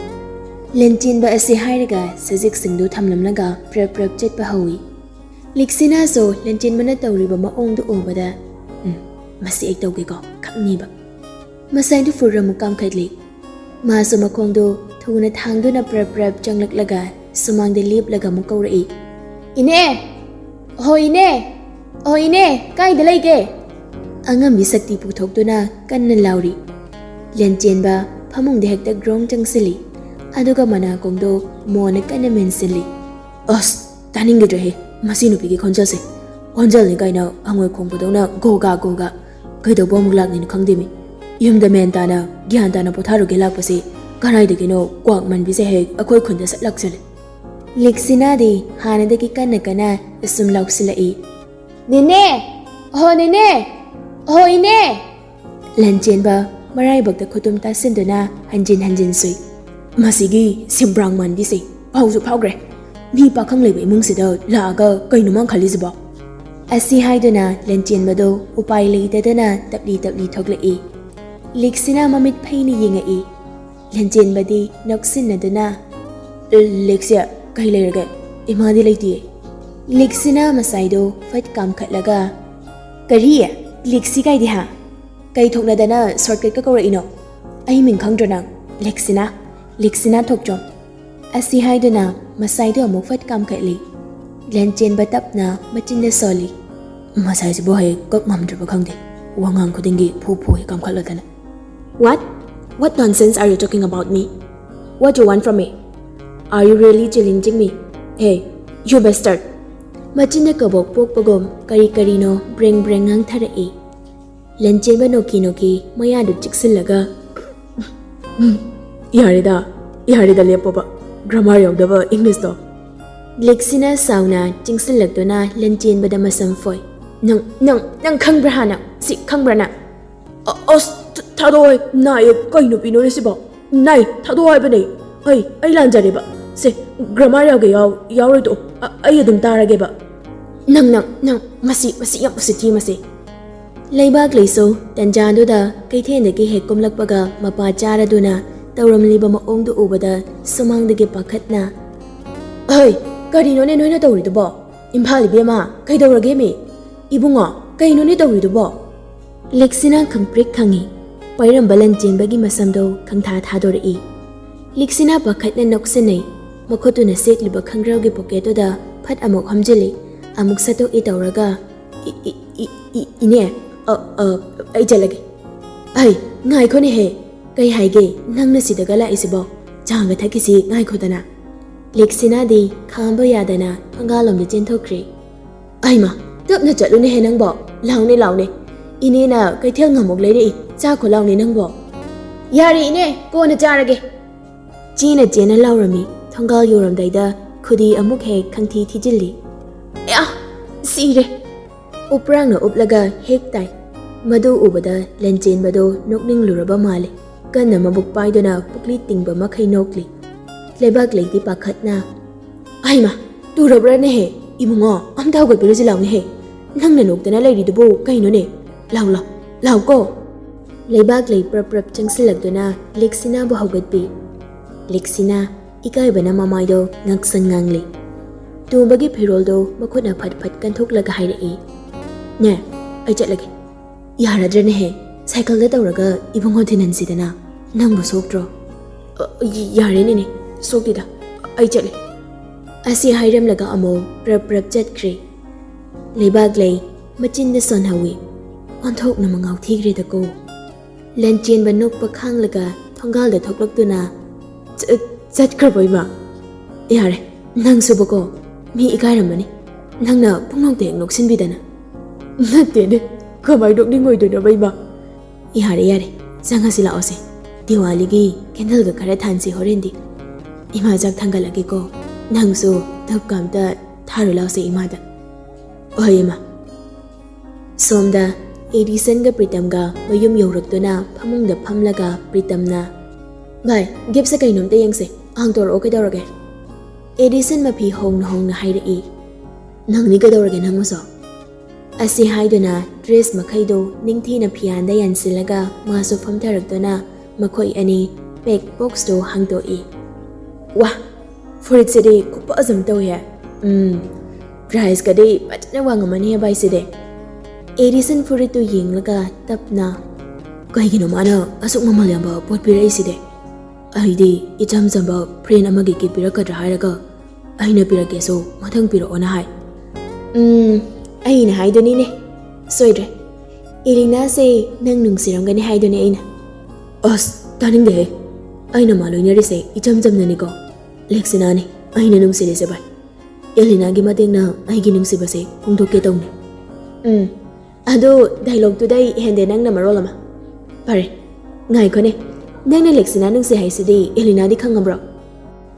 ꯂꯟꯆꯦꯟꯕ ꯑꯁꯤ ꯍꯥꯏꯔꯒ ꯁꯖꯤꯛꯁꯤꯡꯗꯨ ꯊꯝꯂꯝꯂꯒ ꯄ꯭ꯔꯞ ꯄ꯭ꯔꯞ ꯆꯠꯄ ꯍꯧꯏ꯫ ꯂꯤꯛꯁꯤꯅꯥꯁꯨ ꯂꯟꯆꯦꯟꯕꯅ ꯇꯧꯔꯤꯕ ꯃꯑꯣꯡꯗꯨ ꯎꯕꯗ, "ꯎꯝ, ꯃꯁꯤ ꯑꯩ ꯇꯧꯒꯦꯀꯣ, ꯈꯪꯅꯤꯕ꯫" ꯃꯁꯥꯏꯗꯨ ꯐꯨꯔ ꯑꯃꯨꯛ ꯀꯥꯝꯈꯠꯂꯤ꯫ ꯃꯥꯁꯨ ꯃꯈꯣꯡꯗꯨ ꯊꯨꯅ ꯊꯥꯡꯗꯨꯅ ꯄ꯭ꯔꯞ ꯄ꯭ꯔꯞ ꯆꯪꯂꯛꯂꯒ ꯁꯨꯃꯥꯡꯗ ꯂꯦꯞꯂꯒ ꯑꯃꯨꯛ ꯀꯧꯔꯛꯏ꯫ "ꯏꯅꯦ! ꯑꯍꯣ ꯏꯅꯦ! ꯑꯍꯣ ꯏꯅꯦ! ꯀꯥꯏꯗ ꯂꯩꯒꯦ?" ꯑꯉꯝꯕꯤ ꯁꯛꯇꯤ ꯄꯨꯊꯣꯛꯇꯨꯅ ꯀꯟꯅ ꯂꯥꯎꯔꯤ꯫ ꯂꯟꯆꯦꯟꯕ ꯐꯃꯨꯡꯗ ꯍꯦꯛꯇ ꯒ꯭ꯔꯣꯡ ꯆꯪꯁꯤꯜꯂꯤ꯫ ꯑꯗꯨꯒ ꯃꯅꯥꯀꯣꯡꯗꯣ ꯃꯣꯟꯅ ꯀꯟꯅ ꯃꯦꯟꯁꯤꯜꯂꯤ꯫ "ꯑꯁ, ꯇꯥꯅꯤꯡꯈꯤꯗ꯭ꯔꯦꯍꯦ ꯃꯁꯤ ꯅꯨꯄꯤꯒꯤ ꯈꯣꯟꯖꯦꯜꯁꯦ꯫ ꯈꯣꯟꯖꯦꯜꯅꯤ ꯀꯥꯏꯅ ꯍꯉꯣꯏ ꯈꯣꯡꯕꯗꯧꯅ ꯒꯣꯒꯥ ꯒꯣꯒꯥ꯫ ꯀꯩꯗꯧꯕ ꯑꯃꯨꯛ ꯂꯥꯛꯂꯤꯅꯣ ꯈꯪꯗꯦꯃꯤ꯫ ꯌꯨꯝꯗ ꯃꯦꯟ ꯇꯥꯅ, ꯒ꯭ꯌꯥꯟ ꯇꯥꯅ ꯄꯣꯊꯥꯔꯨꯒꯦ ꯂꯥꯛꯄꯁꯤ ꯀꯗꯥꯏꯗꯒꯤꯅꯣ ꯀ꯭ꯋꯥꯛ ꯃꯟꯕꯤꯁꯦ ꯍꯦꯛ ꯑꯩꯈꯣꯏ ꯈꯨꯟꯗ ꯁꯠ ꯂꯥꯛꯆꯜꯂꯦ꯫" ꯂꯤꯛꯁꯤꯅꯥꯗꯤ ꯍꯥꯟꯅꯗꯒꯤ ꯀꯟꯅ ꯀꯟꯅ ꯑꯁꯨꯝ ꯂꯥꯎꯁꯤꯜꯂꯛꯏ꯫ "ꯅꯦꯅꯦ! ꯑꯍꯣ ꯅꯦꯅꯦ! ꯑꯍꯣ ꯏꯅꯦ!" ꯂꯟꯆꯦꯟꯕ ꯃꯔꯥꯏꯕꯛꯇ ꯈꯨꯇꯨꯝ ꯇꯥꯁꯤꯟꯗꯨꯅ ꯍꯟꯖꯤꯟ ꯍꯟꯖꯤꯟ ꯁꯨꯏ꯫ "ꯃꯁꯤꯒꯤ ꯁꯤꯝꯕ꯭ꯔꯥꯡ ꯃꯥꯟꯕꯤꯁꯦ ꯐꯥꯎꯁꯨ ꯐꯥꯎꯈ꯭ꯔꯦ꯫ ꯃꯤ ꯄꯥꯈꯪ ꯂꯩꯕ ꯏꯃꯨꯡꯁꯤꯗ ꯂꯥꯛꯑꯒ ꯀꯩꯅꯣ ꯃꯥ ꯈꯜꯂꯤꯁꯤꯕꯣ?" ꯑꯁꯤ ꯍꯥꯏꯗꯨꯅ ꯂꯟꯆꯦꯟꯕꯗꯣ ꯎꯄꯥꯏ ꯂꯩꯇꯗꯅ ꯇꯞꯂꯤ ꯇꯞꯂꯤ ꯊꯣꯛꯂꯛꯏ꯫ ꯂꯤꯛꯁꯤꯅ ꯃꯃꯤꯠ ꯐꯩꯅ ꯌꯦꯡꯉꯛꯏ꯫ ꯂꯟꯆꯦꯟꯕꯗꯤ ꯅꯣꯛꯁꯤꯟꯅꯗꯨꯅ, ꯂꯤꯛꯁꯤ, ꯀꯩ ꯂꯩꯔꯒꯦ? ꯏꯃꯥꯗꯤ ꯂꯩꯇꯤꯌꯦ꯫ ꯂꯤꯛꯁꯤꯅ ꯃꯁꯥꯏꯗꯣ ꯐꯠ ꯀꯥꯝꯈꯠꯂꯒ, "ꯀꯔꯤ? ꯂꯤꯛꯁꯤ ꯀꯥꯏꯗꯤ ꯍꯥ? ꯀꯩ ꯊꯣꯛꯅꯗꯅ ꯁꯣꯔꯠꯀꯠꯀ ꯀꯧꯔꯛꯏꯅꯣ? ꯑꯩ ꯃꯤꯡ ꯈꯪꯗ꯭ꯔꯣ ꯅꯪ? ꯂꯤꯛꯁꯤꯅꯥ, ꯂꯤꯛꯁꯤꯅꯥ ꯊꯣꯛꯆꯣꯝ"꯫ ꯑꯁꯤ ꯍꯥꯏꯗꯨꯅ ꯃꯁꯥꯏꯗꯣ ꯑꯃꯨꯛ ꯐꯠ ꯀꯥꯝꯈꯠꯂꯤ꯫ ꯂꯟꯆꯦꯟꯕ ꯇꯞꯅ ꯃꯆꯤꯟꯗ ꯁꯣꯜꯂꯤ꯫ ꯃꯁꯥꯏꯁꯤꯕꯨ ꯍꯦꯛ ꯀꯛ ꯉꯝꯗ꯭ꯔꯕ ꯈꯪꯗꯦ꯫ ꯋꯥꯉꯥꯡ ꯈꯨꯗꯤꯡꯒꯤ ꯐꯨ ꯐꯨ ꯍꯦꯛ ꯀꯥꯝꯈꯠꯂꯗꯅ꯫ "What? What nonsense are you talking about me? What you want from me? Are you really challenging me? Hey, you bastard!" ꯃꯆꯤꯟꯗ ꯀꯕꯣꯛ ꯄꯣꯛꯄꯒꯨꯝ ꯀꯔꯤ ꯀꯔꯤꯅꯣ ꯕ꯭ꯔꯦꯡ ꯕ꯭ꯔꯦꯡ ꯉꯥꯡꯊꯔꯛꯏ꯫ ꯂꯟꯆꯦꯟꯕ ꯅꯣꯛꯀꯤ ꯅꯣꯛꯀꯤ ꯃꯌꯥꯗꯨ ꯆꯤꯛꯁꯤꯜꯂꯒ, "ꯌꯥꯔꯦꯗ, ꯌꯥꯔꯦꯗ, ꯂꯦꯞꯄꯣꯕ꯫ ꯒ꯭ꯔꯥꯃꯥꯔ ꯌꯥꯎꯗꯕ ꯏꯪꯂꯤꯁꯇꯣ"꯫ ꯂꯤꯛꯁꯤꯅ ꯁꯥꯎꯅ ꯆꯤꯡꯁꯤꯜꯂꯛꯇꯨꯅ ꯂꯟꯆꯦꯟꯕꯗ ꯃꯁꯝ ꯐꯣꯏ꯫ "ꯅꯪ, ꯅꯪ, ꯅꯪ ꯈꯪꯕ꯭ꯔꯥ ꯍꯥꯟꯅ? ꯁꯤ ꯈꯪꯕ꯭ꯔꯥ ꯅꯪ?" "ꯑ-, ꯑꯁ, ꯊ-, ꯊꯥꯗꯣꯛꯑꯣ, ꯅꯥꯏꯌꯦ, ꯀꯩ ꯅꯨꯄꯤꯅꯣꯅꯦ ꯁꯤꯕꯣ? ꯅꯥꯏ, ꯊꯥꯗꯣꯛꯑꯣ ꯍꯥꯏꯕꯅꯦ꯫ ꯑꯩ, ꯑꯩ ꯂꯥꯟꯖꯔꯦꯕ꯫ ꯁꯦ, ꯒ꯭ꯔꯥꯃꯥꯔ ꯌꯥꯎꯒꯦ ꯌꯥꯎ-, ꯌꯥꯎꯔꯣꯏ ꯇꯣꯛꯑꯣ꯫ ꯑ-, ꯑꯩ ꯑꯗꯨꯝ ꯇꯥꯔꯒꯦꯕ꯫ ꯅꯪ, ꯅꯪ, ꯅꯪ, ꯃꯁꯤ, ꯃꯁꯤ ꯌꯥꯝ ꯎꯁꯤꯠꯇꯤ ꯃꯁꯤ"꯫ ꯂꯩꯕꯥꯛ ꯂꯩꯁꯨ ꯇꯟꯖꯥꯗꯨꯗ ꯀꯩꯊꯦꯜꯗꯒꯤ ꯍꯦꯛ ꯀꯨꯝꯂꯛꯄꯒ ꯃꯄꯥ ꯆꯥꯔꯗꯨꯅ ꯇꯧꯔꯝꯂꯤꯕ ꯃꯑꯣꯡꯗꯨ ꯎꯕꯗ ꯁꯨꯃꯥꯡꯗꯒꯤ ꯄꯥꯈꯠꯅ, "ꯍꯩ, ꯀꯔꯤꯅꯣꯅꯦ ꯅꯣꯏꯅ ꯇꯧꯔꯤꯗꯨꯕꯣ? ꯏꯝꯐꯥꯜ ꯏꯕꯦꯝꯃ, ꯀꯩꯗꯧꯔꯒꯦꯃꯤ? ꯏꯕꯨꯡꯉꯣ, ꯀꯩꯅꯣꯅꯦ ꯇꯧꯔꯤꯗꯨꯕꯣ?" ꯂꯤꯛꯁꯤꯅ ꯈꯪꯄ꯭ꯔꯤꯛ ꯈꯪꯉꯤ꯫ ꯄꯥꯏꯔꯝꯕ ꯂꯟꯆꯦꯟꯕꯒꯤ ꯃꯁꯝꯗꯣ ꯈꯪꯊꯥ ꯊꯥꯗꯣꯔꯛꯏ꯫ ꯂꯤꯛꯁꯤꯅ ꯄꯥꯈꯠꯅ ꯅꯣꯛꯁꯤꯟꯅꯩ꯫ ꯃꯈꯨꯠꯇꯨꯅ ꯁꯦꯠꯂꯤꯕ ꯈꯪꯒ꯭ꯔꯥꯎꯒꯤ ꯄꯣꯀꯦꯠꯇꯨꯗ ꯐꯠ ꯑꯃꯨꯛ ꯍꯥꯝꯖꯤꯜꯂꯤ꯫ ꯑꯃꯨꯛ ꯁꯠꯇꯣꯛꯏ ꯇꯧꯔꯒ, "ꯏ-, ꯏ-, ꯏ-, ꯏ-, ꯏꯅꯦ, ꯑ, ꯑ, ꯑꯩ ꯆꯠꯂꯒꯦ꯫ ꯑꯩ, ꯉꯥꯏꯈꯣꯅꯦꯍꯦ, ꯀꯩ ꯍꯥꯏꯒꯦ? ꯅꯪꯅ ꯁꯤꯗꯒ ꯂꯥꯛꯏꯁꯤꯕꯣ? ꯆꯥꯒ ꯊꯛꯈꯤꯁꯤ, ꯉꯥꯏꯈꯣꯗꯅ"꯫ ꯂꯤꯛꯁꯤꯅꯥꯗꯤ ꯈꯥꯝꯕ ꯌꯥꯗꯅ ꯊꯣꯡꯒꯥꯜꯂꯣꯝꯗ ꯆꯦꯟꯊꯣꯛꯈ꯭ꯔꯦ꯫ "ꯑꯩꯃ, ꯇꯞꯅ ꯆꯠꯂꯨꯅꯦꯍꯦ ꯅꯪꯕꯣ꯫ ꯂꯥꯎꯅꯦ, ꯂꯥꯎꯅꯦ꯫ ꯏꯅꯦꯅ ꯀꯩꯊꯦꯜ ꯉꯥꯃꯨꯛ ꯂꯩꯔꯛꯏ, ꯆꯥꯈꯣ ꯂꯥꯎꯅꯦ ꯅꯪꯕꯣ"꯫ "ꯌꯥꯔꯦ ꯏꯅꯦ, ꯀꯣꯟꯅ ꯆꯥꯔꯒꯦ"꯫ ꯆꯦꯅ ꯆꯦꯅ ꯂꯥꯎꯔꯝꯃꯤ꯫ ꯊꯣꯡꯒꯥꯜ ꯌꯧꯔꯝꯗꯥꯏꯗ ꯈꯨꯗꯤ ꯑꯃꯨꯛ ꯍꯦꯛ ꯈꯪꯊꯤ ꯊꯤꯖꯤꯜꯂꯤ꯫ "ꯑꯌꯥ! ꯁꯤꯔꯦ!" ꯎꯞꯄ꯭ꯔꯥꯡꯅ ꯎꯞꯂꯒ ꯍꯦꯛ ꯇꯥꯏ꯫ ꯃꯗꯨ ꯎꯕꯗ ꯂꯟꯆꯦꯟꯕꯗꯣ ꯅꯣꯛꯅꯤꯡꯂꯨꯔꯕ ꯃꯥꯜꯂꯦ꯫ ꯀꯟꯅ ꯃꯕꯨꯛ ꯄꯥꯏꯗꯨꯅ ꯄꯨꯛꯂꯤ ꯇꯤꯡꯕ ꯃꯈꯩ ꯅꯣꯛꯂꯤ꯫ ꯂꯩꯕꯥꯛ ꯂꯩꯗꯤ ꯄꯥꯈꯠꯅ, "ꯑꯩꯃ, ꯇꯨꯔꯕ꯭ꯔꯥꯅꯦꯍꯦ? ꯏꯕꯨꯡꯉꯣ, ꯑꯝꯇ ꯍꯧꯒꯠꯄꯤꯔꯨꯁꯤ ꯂꯥꯎꯅꯦꯍꯦ꯫ ꯅꯪꯅ ꯅꯣꯛꯇꯅ ꯂꯩꯔꯤꯗꯨꯕꯨ ꯀꯩꯅꯣꯅꯦ? ꯂꯥꯎ, ꯂꯥꯎ, ꯂꯥꯎꯀꯣ"꯫ ꯂꯩꯕꯥꯛ ꯂꯩ ꯄ꯭ꯔꯞ ꯄ꯭ꯔꯞ ꯆꯪꯁꯤꯜꯂꯛꯇꯨꯅ ꯂꯤꯛꯁꯤꯅꯥꯕꯨ ꯍꯧꯒꯠꯄꯤ꯫ ꯂꯤꯛꯁꯤꯅꯥ, ꯏꯀꯥꯏꯕꯅ ꯃꯃꯥꯏꯗꯣ ꯉꯛꯁꯪ ꯉꯥꯡꯂꯤ꯫ ꯇꯣꯝꯕꯒꯤ ꯐꯤꯔꯣꯜꯗꯣ ꯃꯈꯨꯠꯅ ꯐꯠ ꯐꯠ ꯀꯟꯊꯣꯛꯂꯒ ꯍꯥꯏꯔꯛꯏ, "ꯅꯦ, ꯑꯩ ꯆꯠꯂꯒꯦ꯫" "ꯌꯥꯔꯗ꯭ꯔꯅꯦꯍꯦ? ꯁꯥꯏꯀꯜꯗ ꯇꯧꯔꯒ ꯏꯕꯨꯡꯉꯣ ꯊꯤꯟꯍꯟꯁꯤꯗꯅ꯫ ꯅꯪꯕꯨ ꯁꯣꯛꯇ꯭ꯔꯣ?" "ꯑ, ꯌꯥꯔꯦ ꯅꯦꯅꯦ, ꯁꯣꯛꯇꯦꯗ꯫ ꯑꯩ ꯆꯠꯂꯦ꯫" ꯑꯁꯤ ꯍꯥꯏꯔꯝꯂꯒ ꯑꯃꯨꯛ ꯄ꯭ꯔꯞ ꯄ꯭ꯔꯞ ꯆꯠꯈ꯭ꯔꯦ꯫ ꯂꯩꯕꯥꯛ ꯂꯩ, ꯃꯆꯤꯟꯗ ꯁꯣꯟꯍꯧꯏ꯫ ꯑꯣꯟꯊꯣꯛꯅ ꯃꯉꯥꯎ ꯊꯤꯈ꯭ꯔꯦꯗꯀꯣ꯫ ꯂꯟꯆꯦꯟꯕ ꯅꯣꯛꯄ ꯈꯥꯡꯂꯒ ꯊꯣꯡꯒꯥꯜꯗ ꯊꯣꯛꯂꯛꯇꯨꯅ, "ꯆ-, ꯆꯠꯈ꯭ꯔꯕꯣ ꯏꯃꯥ? ꯌꯥꯔꯦ, ꯅꯪꯁꯨꯕꯀꯣ, ꯃꯤ ꯏꯀꯥꯏꯔꯝꯃꯅꯤ꯫ ꯅꯪꯅ ꯄꯨꯡꯅꯣꯛꯇ ꯍꯦꯛ ꯅꯣꯛꯁꯤꯟꯕꯤꯗꯅ꯫" "ꯅꯠꯇꯦꯅꯦ, ꯀꯃꯥꯏ ꯅꯣꯛꯅꯤꯡꯉꯣꯏꯗꯣꯏꯅꯣꯕ ꯏꯃꯥ?" "ꯌꯥꯔꯦ, ꯌꯥꯔꯦ, ꯆꯪꯉꯁꯤ ꯂꯥꯛꯑꯣꯁꯦ꯫ ꯗꯤꯋꯥꯂꯤꯒꯤ ꯀꯦꯟꯗꯜꯒ ꯈꯔ ꯊꯥꯟꯁꯤ ꯍꯣꯔꯦꯟꯗꯤ꯫ ꯏꯃꯥ ꯆꯥꯛ ꯊꯥꯡꯒꯠꯂꯒꯦꯀꯣ, ꯅꯪꯁꯨ ꯙꯨꯞꯀ ꯑꯝꯇ ꯊꯥꯔꯨ ꯂꯥꯎꯁꯦ ꯏꯃꯥꯗ꯫" "ꯍꯣꯏ ꯏꯃꯥ꯫" ꯁꯣꯝꯗ ꯑꯦꯗꯤꯁꯟꯒ ꯄ꯭ꯔꯤꯇꯝꯒ ꯃꯌꯨꯝ ꯌꯧꯔꯛꯇꯨꯅ ꯐꯃꯨꯡꯗ ꯐꯝꯂꯒ ꯄ꯭ꯔꯤꯇꯝꯅ, "ꯚꯥꯏ, ꯒꯤꯐꯁꯦ ꯀꯩꯅꯣꯝꯇ ꯌꯦꯡꯁꯦ, ꯍꯥꯡꯗꯣꯔꯛꯑꯣ ꯀꯩꯗꯧꯔꯒꯦ?" ꯑꯦꯗꯤꯁꯟ ꯃꯐꯤ ꯍꯣꯡꯅ ꯍꯣꯡꯅ ꯍꯥꯏꯔꯛꯏ, "ꯅꯪꯅꯤ ꯀꯩꯗꯧꯔꯒꯦ ꯅꯪꯕꯨꯁꯨ?" ꯑꯁꯤ ꯍꯥꯏꯗꯨꯅ ꯗ꯭ꯔꯦꯁ ꯃꯈꯩꯗꯣ ꯅꯤꯡꯊꯤꯅ ꯐꯤꯌꯥꯟꯗ ꯌꯥꯟꯁꯤꯜꯂꯒ ꯃꯥꯁꯨ ꯐꯝꯊꯔꯛꯇꯨꯅ ꯃꯈꯣꯏ ꯑꯅꯤ ꯄꯦꯛ ꯕꯣꯛꯁꯇꯨ ꯍꯥꯡꯗꯣꯛꯏ꯫ "ꯋꯥ, ꯐꯨꯔꯤꯠꯁꯤꯗꯤ ꯈꯨꯐꯖ ꯑꯃ ꯇꯧꯏꯍꯦ꯫ ꯎꯝ, ꯄ꯭ꯔꯥꯏꯁꯀꯗꯤ ꯐꯖꯅ ꯋꯥꯡꯉꯝꯃꯅꯤꯍꯦ ꯚꯥꯏ ꯁꯤꯗꯤ꯫" ꯑꯦꯗꯤꯁꯟ ꯐꯨꯔꯤꯠꯇꯨ ꯌꯦꯡꯂꯒ ꯇꯞꯅ, "ꯀꯩꯒꯤꯅꯣ ꯃꯥꯅ ꯑꯁꯨꯛ ꯃꯃꯜ ꯌꯥꯝꯕ ꯄꯣꯠ ꯄꯤꯔꯛꯏꯁꯤꯗꯤ? ꯑꯩꯗꯤ ꯏꯆꯝ ꯆꯝꯕ ꯐ꯭ꯔꯦꯟ ꯑꯃꯒꯤ ꯒꯤꯐ ꯄꯤꯔꯛꯀꯗ꯭ꯔꯥ ꯍꯥꯏꯔꯒ ꯑꯩꯅ ꯄꯤꯔꯛꯀꯦꯁꯨ ꯃꯊꯪ ꯄꯤꯔꯛꯑꯣꯅ ꯍꯥꯏ꯫" "ꯎꯝ, ꯑꯩꯅ ꯍꯥꯏꯗꯨꯅꯤꯅꯦ꯫ ꯁꯣꯏꯗ꯭ꯔꯦ꯫ ꯑꯦꯂꯤꯅꯥꯁꯦ ꯅꯪ ꯅꯨꯡꯁꯤꯔꯝꯒꯅꯤ ꯍꯥꯏꯗꯨꯅꯤ ꯑꯩꯅ꯫" "ꯑꯁ, ꯇꯥꯅꯤꯡꯗꯦꯍꯦ꯫ ꯑꯩꯅ ꯃꯥ ꯂꯣꯏꯅꯔꯤꯁꯦ ꯏꯆꯝ ꯆꯝꯅꯅꯤꯀꯣ꯫ ꯂꯦꯛꯁꯤꯅꯥꯅꯤ ꯑꯩꯅ ꯅꯨꯡꯁꯤꯔꯤꯁꯦ ꯚꯥꯏ꯫ ꯑꯦꯂꯤꯅꯥꯒꯤ ꯃꯇꯦꯡꯅ ꯑꯩꯒꯤ ꯅꯨꯡꯁꯤꯕꯁꯦ ꯐꯣꯡꯗꯣꯛꯀꯦ ꯇꯧꯅꯤ꯫" "ꯎꯝ, ꯑꯗꯣ ꯗꯥꯏꯂꯣꯛꯇꯨꯗ ꯑꯩ ꯍꯦꯟꯗꯦ ꯅꯪꯅ ꯃꯔꯣꯜ ꯑꯃ꯫ ꯐꯔꯦ, ꯉꯥꯏꯈꯣꯅꯦ, ꯅꯪꯅ ꯂꯦꯛꯁꯤꯅꯥ ꯅꯨꯡꯁꯤ ꯍꯥꯏꯁꯤꯗꯤ ꯑꯦꯂꯤꯅꯥꯗꯤ ꯈꯪꯉꯕ꯭ꯔꯣ?"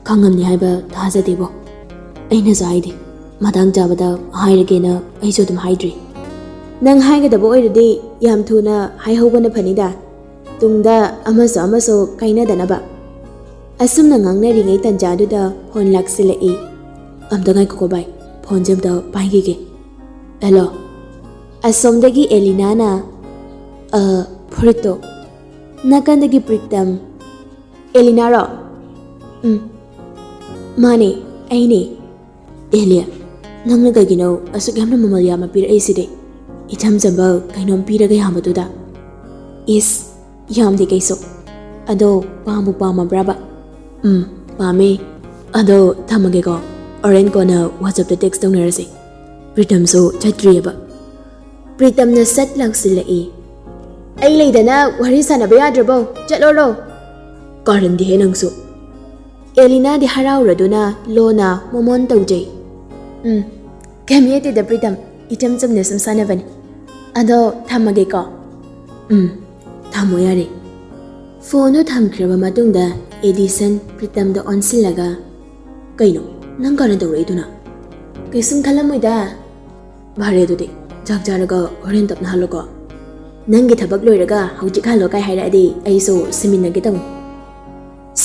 "ꯈꯪꯉꯝꯅꯤ ꯍꯥꯏꯕ ꯊꯥꯖꯗꯦꯕꯣ꯫ ꯑꯩꯅꯁꯨ ꯍꯥꯏꯗꯦ, ꯃꯇꯥꯡ ꯆꯥꯕꯗ ꯍꯥꯏꯔꯒꯦꯅ ꯑꯩꯁꯨ ꯑꯗꯨꯝ ꯍꯥꯏꯗ꯭ꯔꯤ꯫" "ꯅꯪ ꯍꯥꯏꯒꯗꯕ ꯑꯣꯏꯔꯗꯤ ꯌꯥꯝ ꯊꯨꯅ ꯍꯥꯏꯍꯧꯕꯅ ꯐꯅꯤꯗ, ꯇꯨꯡꯗ ꯑꯃꯁꯨ ꯑꯃꯁꯨ ꯀꯥꯏꯅꯗꯅꯕ꯫" ꯑꯁꯨꯝꯅ ꯉꯥꯡꯅꯔꯤꯉꯩ ꯇꯟꯖꯥꯗꯨꯗ ꯐꯣꯟ ꯂꯥꯛꯁꯤꯜꯂꯛꯏ꯫ "ꯑꯝꯇ ꯉꯥꯏꯈꯣꯀꯣ ꯚꯥꯏ, ꯐꯣꯟꯁꯦ ꯑꯝꯇ ꯄꯥꯏꯈꯤꯒꯦ꯫ ꯍꯦꯜꯂꯣ꯫" ꯑꯁꯣꯝꯗꯒꯤ ꯑꯦꯂꯤꯅꯥꯅ, "ꯑ, ꯐꯨꯔꯤꯠꯇꯣ꯫" ꯅꯥꯀꯟꯗꯒꯤ ꯄ꯭ꯔꯤꯇꯝ, "ꯑꯦꯂꯤꯅꯥꯔꯣ?" "ꯎꯝ, ꯃꯥꯅꯦ, ꯑꯩꯅꯦ꯫ ꯑꯦꯂꯤꯌꯥ, ꯅꯪꯅ ꯀꯩꯒꯤꯅꯣ ꯑꯁꯨꯛ ꯌꯥꯝꯅ ꯃꯃꯜ ꯌꯥꯝꯅ ꯄꯤꯔꯛꯏꯁꯤꯗꯤ? ꯏꯆꯝ ꯆꯝꯕ ꯀꯩꯅꯣꯝ ꯄꯤꯔꯒ ꯌꯥꯝꯕꯗꯨꯗ꯫ ꯏꯁ, ꯌꯥꯝꯗꯦ ꯀꯩꯁꯨ꯫ ꯑꯗꯣ ꯄꯥꯝꯕꯨ ꯄꯥꯝꯃꯕ꯭ꯔꯕ? ꯎꯝ, ꯄꯥꯝꯃꯦ꯫ ꯑꯗꯣ ꯊꯝꯃꯒꯦꯀꯣ, ꯍꯣꯔꯦꯟ ꯀꯣꯟꯅ WhatsApp-ꯇ text ꯇꯧꯅꯔꯁꯦ꯫ ꯄ꯭ꯔꯤꯇꯝꯁꯨ ꯆꯠꯇ꯭ꯔꯤꯑꯕ꯫ ꯄ꯭ꯔꯤꯇꯝꯅ ꯁꯠ ꯂꯥꯛꯁꯤꯜꯂꯛꯏ꯫ ꯑꯩ ꯂꯩꯗꯅ ꯋꯥꯔꯤ ꯁꯥꯟꯅꯕ ꯌꯥꯗ꯭ꯔꯕꯣ? ꯆꯠꯂꯣꯔꯣ? ꯀꯥꯔꯟꯗꯤꯍꯦ ꯅꯪꯁꯨ꯫ ꯑꯦꯂꯤꯅꯥꯗꯤ ꯍꯔꯥꯎꯔꯗꯨꯅ ꯂꯣꯟꯅ ꯃꯣꯃꯣꯟ ꯇꯧꯖꯩ꯫ ꯎꯝ, ꯀꯩꯝ ꯌꯦꯠꯇꯦꯗ ꯄ꯭ꯔꯤꯇꯝ, ꯏꯆꯝ ꯆꯝꯅ ꯁꯨꯝ ꯁꯥꯟꯅꯕꯅꯤ꯫ ꯑꯗꯣ ꯊꯝꯃꯒꯦꯀꯣ꯫ ꯎꯝ, ꯊꯝꯃꯣ ꯌꯥꯔꯦ꯫ ꯐꯣꯟꯗꯨ ꯊꯝꯈ꯭ꯔꯕ ꯃꯇꯨꯡꯗ ꯑꯦꯗꯤꯁꯟ ꯄ꯭ꯔꯤꯇꯝꯗ ꯑꯣꯟꯁꯤꯜꯂꯒ, "ꯀꯩꯅꯣ ꯅꯪ ꯀꯥꯔꯟ ꯇꯧꯔꯛꯏꯗꯨꯅ?" "ꯀꯩꯁꯨꯝ ꯈꯜꯂꯝꯃꯣꯏꯗ꯫ ꯐꯔꯦ ꯑꯗꯨꯗꯤ, ꯆꯥꯛ ꯆꯥꯔꯒ ꯍꯣꯔꯦꯟ ꯇꯞꯅ ꯍꯜꯂꯣꯀꯣ꯫ ꯅꯪꯒꯤ ꯊꯕꯛ ꯂꯣꯏꯔꯒ ꯍꯧꯖꯤꯛ ꯍꯜꯂꯣ ꯀꯥꯏ ꯍꯥꯏꯔꯛꯑꯗꯤ ꯑꯩꯁꯨ ꯁꯤꯃꯤꯟꯅꯒꯦ ꯇꯧꯅꯤ꯫"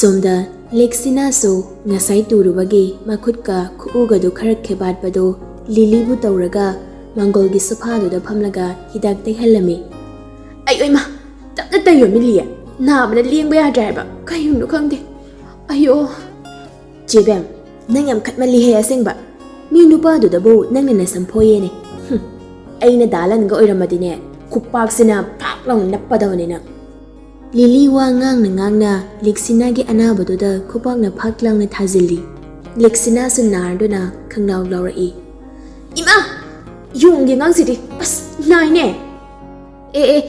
ꯁꯣꯝꯗ ꯂꯦꯛꯁꯤꯅꯥꯁꯨ ꯉꯁꯥꯏ ꯇꯨꯔꯨꯕꯒꯤ ꯃꯈꯨꯠꯀ ꯈꯨꯎꯒꯗꯨ ꯈꯔ ꯈꯦꯕꯥꯠꯄꯗꯨ ꯂꯤꯂꯤꯕꯨ ꯇꯧꯔꯒ ꯃꯪꯒꯣꯜꯒꯤ ꯁꯣꯐꯥꯗꯨꯗ ꯐꯝꯂꯒ ꯍꯤꯗꯥꯛ ꯇꯩꯍꯜꯂꯝꯃꯤ꯫ "ꯑꯩ ꯑꯣꯏꯃ, ꯇꯞꯅ ꯇꯩꯌꯣ ꯃꯤꯂꯤꯌꯦ, ꯅꯥꯕꯅ ꯂꯦꯡꯕ ꯌꯥꯗ꯭ꯔꯦ ꯍꯥꯏꯕ, ꯀꯩꯒꯤꯅꯣ ꯈꯪꯗꯦ꯫ ꯑꯌꯣ꯫" "ꯆꯦꯕꯦꯝ, ꯅꯪ ꯌꯥꯝ ꯈꯠꯃꯜꯂꯤꯍꯦ ꯑꯁꯦꯡꯕ꯫ ꯃꯤ ꯅꯨꯄꯥꯗꯨꯗꯕꯨ ꯅꯪꯅ ꯅꯁꯝ ꯐꯣꯏꯌꯦꯅꯦ꯫ ꯍꯨꯝ, ꯑꯩꯅ ꯗꯥ ꯂꯟꯒ ꯑꯣꯏꯔꯝꯃꯗꯤꯅꯦ, ꯈꯨꯄꯥꯛꯁꯤꯅ ꯐꯥꯛ ꯂꯥꯎꯅ ꯅꯞꯄꯗꯕꯅꯤ ꯅꯪ꯫" ꯂꯤꯂꯤ ꯋꯥ ꯉꯥꯡꯅ ꯉꯥꯡꯅ ꯂꯤꯛꯁꯤꯅꯥꯒꯤ ꯑꯅꯥꯕꯗꯨꯗ ꯈꯨꯄꯥꯛꯅ ꯐꯥꯛ ꯂꯥꯎꯅ ꯊꯥꯖꯤꯜꯂꯤ꯫ ꯂꯤꯛꯁꯤꯅꯥꯁꯨ ꯅꯥꯔꯗꯨꯅ ꯈꯪꯂꯥꯎ ꯂꯥꯎꯔꯛꯏ꯫ "ꯏꯃꯥ! ꯌꯣꯡꯒꯤ ꯑꯉꯥꯡꯁꯤꯗꯤ! ꯑꯁ, ꯅꯥꯏꯅꯦ!" "ꯑꯦ, ꯑꯦ,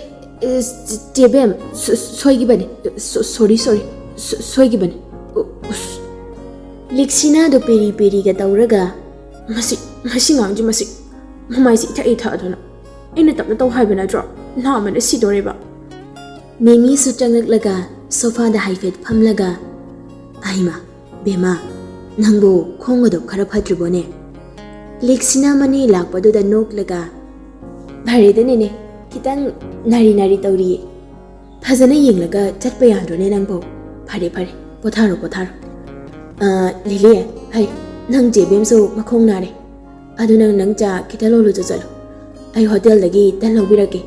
ꯑꯦ, ꯆꯦ-, ꯆꯦꯕꯦꯝ, ꯁꯣ-, ꯁꯣꯏꯈꯤꯕꯅꯤ꯫ ꯁꯣ-, sorry, sorry꯫ ꯁꯣ-, ꯁꯣꯏꯈꯤꯕꯅꯤ꯫ ꯎ-, ꯎꯁ꯫" ꯂꯤꯛꯁꯤꯅꯥꯗꯣ ꯄꯤꯔꯤ ꯄꯤꯔꯤꯒ ꯇꯧꯔꯒ, "ꯃꯁꯤ, ꯃꯁꯤ ꯉꯥꯡꯁꯤ ꯃꯁꯤ꯫ ꯃꯃꯥꯏꯁꯤ ꯏꯊꯛ ꯏꯊꯛꯑꯗꯅ꯫ ꯑꯩꯅ ꯇꯞꯅ ꯇꯧ ꯍꯥꯏꯕ ꯅꯠꯇ꯭ꯔꯣ? ꯅꯥꯃꯟꯅ ꯁꯤꯗꯣꯔꯦꯕ꯫" ꯃꯤꯃꯤꯁꯨ ꯆꯪꯂꯛꯂꯒ ꯁꯣꯐꯥꯗ ꯍꯥꯏꯐꯦꯠ ꯐꯝꯂꯒ, "ꯑꯩꯃ, ꯕꯦꯝꯃ, ꯅꯪꯕꯨ ꯈꯣꯡꯒꯗꯣ ꯈꯔ ꯐꯠꯇ꯭ꯔꯤꯕꯣꯅꯦ?" ꯂꯤꯛꯁꯤꯅꯥ ꯃꯅꯦ ꯂꯥꯛꯄꯗꯨꯗ ꯅꯣꯛꯂꯒ, "ꯐꯔꯦꯗ ꯅꯦꯅꯦ, ꯈꯤꯇꯪ ꯅꯥꯔꯤ ꯅꯥꯔꯤ ꯇꯧꯔꯤꯌꯦ꯫ ꯐꯖꯅ ꯌꯦꯡꯂꯒ ꯆꯠꯄ ꯌꯥꯗ꯭ꯔꯣꯅꯦ ꯅꯪꯕꯨ? ꯐꯔꯦ, ꯐꯔꯦ, ꯄꯣꯊꯥꯔꯣ, ꯄꯣꯊꯥꯔꯣ꯫ ꯑ, ꯂꯤꯂꯤ, ꯍꯩ, ꯅꯪ ꯆꯦ ꯕꯦꯝꯁꯨ ꯃꯈꯣꯡ ꯅꯥꯔꯦ꯫ ꯑꯗꯨ ꯅꯪ, ꯅꯪ ꯆꯥ ꯈꯤꯇ ꯂꯣꯜꯂꯨꯆꯣ ꯆꯠꯂꯣ꯫ ꯑꯩ ꯍꯣꯇꯦꯜꯗꯒꯤ ꯇꯟ ꯂꯧꯕꯤꯔꯛꯀꯦ꯫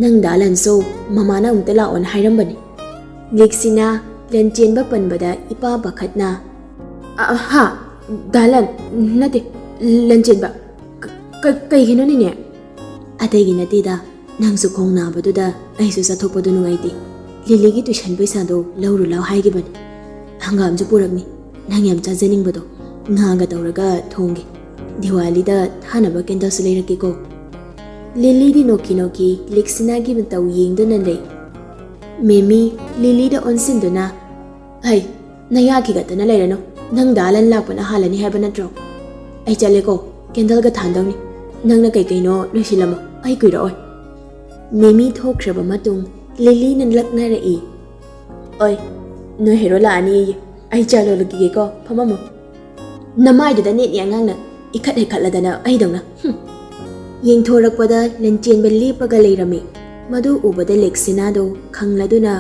ꯅꯪ ꯗꯥ ꯂꯟꯁꯨ ꯃꯃꯥꯅ ꯑꯃꯨꯛꯇ ꯂꯥꯛꯑꯣꯅ ꯍꯥꯏꯔꯝꯕꯅꯤ꯫" ꯂꯤꯛꯁꯤꯅꯥ ꯂꯟ ꯆꯦꯟꯕ ꯄꯟꯕꯗ ꯏꯄꯥ ꯄꯥꯈꯠꯅ, ꯑ, ꯍꯥ? ꯗꯥꯂꯟ? ꯅꯠꯇꯦ, ꯂꯟꯆꯦꯟꯕ꯫ ꯀ-, ꯀ-, ꯀꯩꯒꯤꯅꯣ ꯅꯦꯅꯦ? ꯑꯇꯩꯒꯤ ꯅꯠꯇꯦꯗ, ꯅꯪꯁꯨ ꯈꯣꯡ ꯅꯥꯕꯗꯨꯗ ꯑꯩꯁꯨ ꯆꯠꯊꯣꯛꯄꯗꯨ ꯅꯨꯡꯉꯥꯏꯇꯦ꯫ ꯂꯤꯂꯤꯒꯤ tuition ꯄꯩꯁꯥꯗꯣ ꯂꯧꯔꯨ ꯂꯥꯎ ꯍꯥꯏꯈꯤꯕꯅꯤ꯫ ꯍꯪꯒꯥꯝꯁꯨ ꯄꯨꯔꯛꯅꯤ, ꯅꯪ ꯌꯥꯝ ꯆꯥꯖꯅꯤꯡꯕꯗꯣ꯫ ꯉꯥꯒ ꯇꯧꯔꯒ ꯊꯣꯡꯒꯦ꯫ ꯗꯤꯋꯥꯂꯤꯗ ꯊꯥꯅꯕ candleꯁꯨ ꯂꯩꯔꯛꯀꯦꯀꯣ꯫ ꯂꯤꯂꯤꯗꯤ ꯅꯣꯛꯈꯤ ꯅꯣꯛꯈꯤ ꯂꯤꯛꯁꯤꯅꯥꯒꯤ ꯃꯇꯧ ꯌꯦꯡꯗꯨꯅ ꯂꯩ꯫ ꯃꯦꯃꯤ ꯂꯤꯂꯤꯗ ꯑꯣꯟꯁꯤꯟꯗꯨꯅ, "ꯍꯩ, ꯅꯌꯥ ꯈꯤꯒꯠꯇꯅ ꯂꯩꯔꯅꯨ꯫ ꯅꯪ ꯗꯥꯂꯟ ꯂꯥꯛꯄꯅ ꯍꯥꯜꯂꯅꯤ ꯍꯥꯏꯕ ꯅꯠꯇ꯭ꯔꯣ? ꯑꯩ ꯆꯠꯂꯦꯀꯣ, candleꯒ ꯊꯥꯟꯗꯧꯅꯤ꯫ ꯅꯪꯅ ꯀꯩ ꯀꯩꯅꯣ ꯂꯣꯏꯁꯤꯜꯂꯝꯃꯣ, ꯑꯩ ꯀꯨꯏꯔꯛꯑꯣꯏ꯫" ꯃꯦꯃꯤ ꯊꯣꯛꯈ꯭ꯔꯕ ꯃꯇꯨꯡ ꯂꯤꯂꯤꯅ ꯂꯛꯅꯔꯛꯏ꯫ "ꯑꯣꯏ, ꯅꯣꯏ ꯍꯦꯔꯣ ꯂꯥꯛꯑꯅꯤꯌꯦ꯫ ꯑꯩ ꯆꯥ ꯂꯣꯜꯂꯛꯈꯤꯒꯦꯀꯣ, ꯐꯝꯃꯝꯃꯣ꯫" "ꯅꯃꯥꯏꯗꯨꯗ ꯅꯦꯠꯅꯤ ꯑꯉꯥꯡꯅ, ꯏꯈꯠ ꯍꯦꯛꯈꯠꯂꯗꯅ ꯑꯩꯗꯧꯅ꯫ ꯍꯨꯝ꯫" ꯌꯦꯡꯊꯣꯔꯛꯄꯗ ꯂꯟꯆꯦꯟꯕ ꯂꯦꯞꯄꯒ ꯂꯩꯔꯝꯃꯤ꯫ ꯃꯗꯨ ꯎꯕꯗ ꯂꯦꯛꯁꯤꯅꯥꯗꯣ ꯈꯪꯂꯗꯨꯅ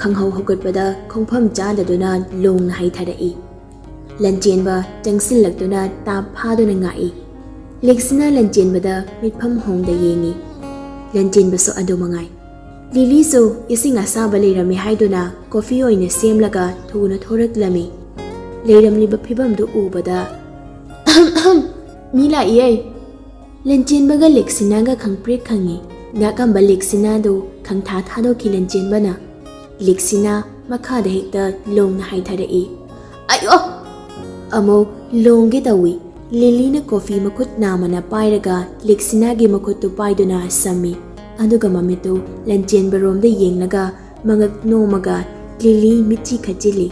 ꯈꯪꯍꯧ ꯍꯧꯒꯠꯄꯗ ꯈꯣꯡꯐꯝ ꯆꯥꯗꯗꯨꯅ ꯂꯣꯡꯅ ꯍꯥꯏꯊꯔꯛꯏ꯫ ꯂꯟꯆꯦꯟꯕ ꯆꯪꯁꯤꯜꯂꯛꯇꯨꯅ ꯇꯥꯞ ꯐꯥꯗꯨꯅ ꯉꯥꯛꯏ꯫ ꯂꯦꯛꯁꯤꯅꯥ ꯂꯟꯆꯦꯟꯕꯗ ꯃꯤꯠꯐꯝ ꯍꯣꯡꯗ ꯌꯦꯡꯏ꯫ ꯂꯟꯆꯦꯟꯕꯁꯨ ꯑꯗꯨ ꯃꯉꯥꯏ꯫ ꯂꯤꯂꯤꯁꯨ ꯏꯁꯤꯡ ꯑꯁꯥꯕ ꯂꯩꯔꯝꯃꯤ ꯍꯥꯏꯗꯨꯅ coffee ꯑꯣꯏꯅ ꯁꯦꯝꯂꯒ ꯊꯨꯅ ꯊꯣꯔꯛꯂꯝꯃꯤ꯫ ꯂꯩꯔꯝꯂꯤꯕ ꯐꯤꯕꯝꯗꯨ ꯎꯕꯗ, "ꯑꯍꯝ, ꯑꯍꯝ, ꯃꯤ ꯂꯥꯛꯏꯌꯦ!" ꯂꯟꯆꯦꯟꯕꯒ ꯂꯦꯛꯁꯤꯅꯥꯒ ꯈꯪꯄ꯭ꯔꯦꯛ ꯈꯪꯉꯤ꯫ ꯉꯥꯛꯑꯝꯕ ꯂꯦꯛꯁꯤꯅꯥꯗꯨ ꯈꯪꯊꯥ ꯊꯥꯗꯣꯛꯈꯤ ꯂꯟꯆꯦꯟꯕꯅ꯫ ꯂꯦꯛꯁꯤꯅꯥ ꯃꯈꯥꯗ ꯍꯦꯛꯇ ꯂꯣꯡꯅ ꯍꯥꯏꯊꯔꯛꯏ꯫ "ꯑꯌꯣ!" ꯑꯃꯨꯛ ꯂꯣꯡꯒꯦ ꯇꯧꯏ꯫ ꯂꯤꯂꯤꯅ coffee ꯃꯈꯨꯠ ꯅꯥꯝꯃꯅ ꯄꯥꯏꯔꯒ ꯂꯦꯛꯁꯤꯅꯥꯒꯤ ꯃꯈꯨꯠꯇꯨ ꯄꯥꯏꯗꯨꯅ ꯁꯝꯃꯤ꯫ ꯑꯗꯨꯒ ꯃꯃꯤꯠꯇꯨ ꯂꯟꯆꯦꯟꯕꯔꯣꯝꯗ ꯌꯦꯡꯂꯒ ꯃꯉꯛ ꯅꯣꯝꯃꯒ ꯂꯤꯂꯤ ꯃꯤꯠꯆꯤ ꯈꯠꯆꯤꯜꯂꯤ꯫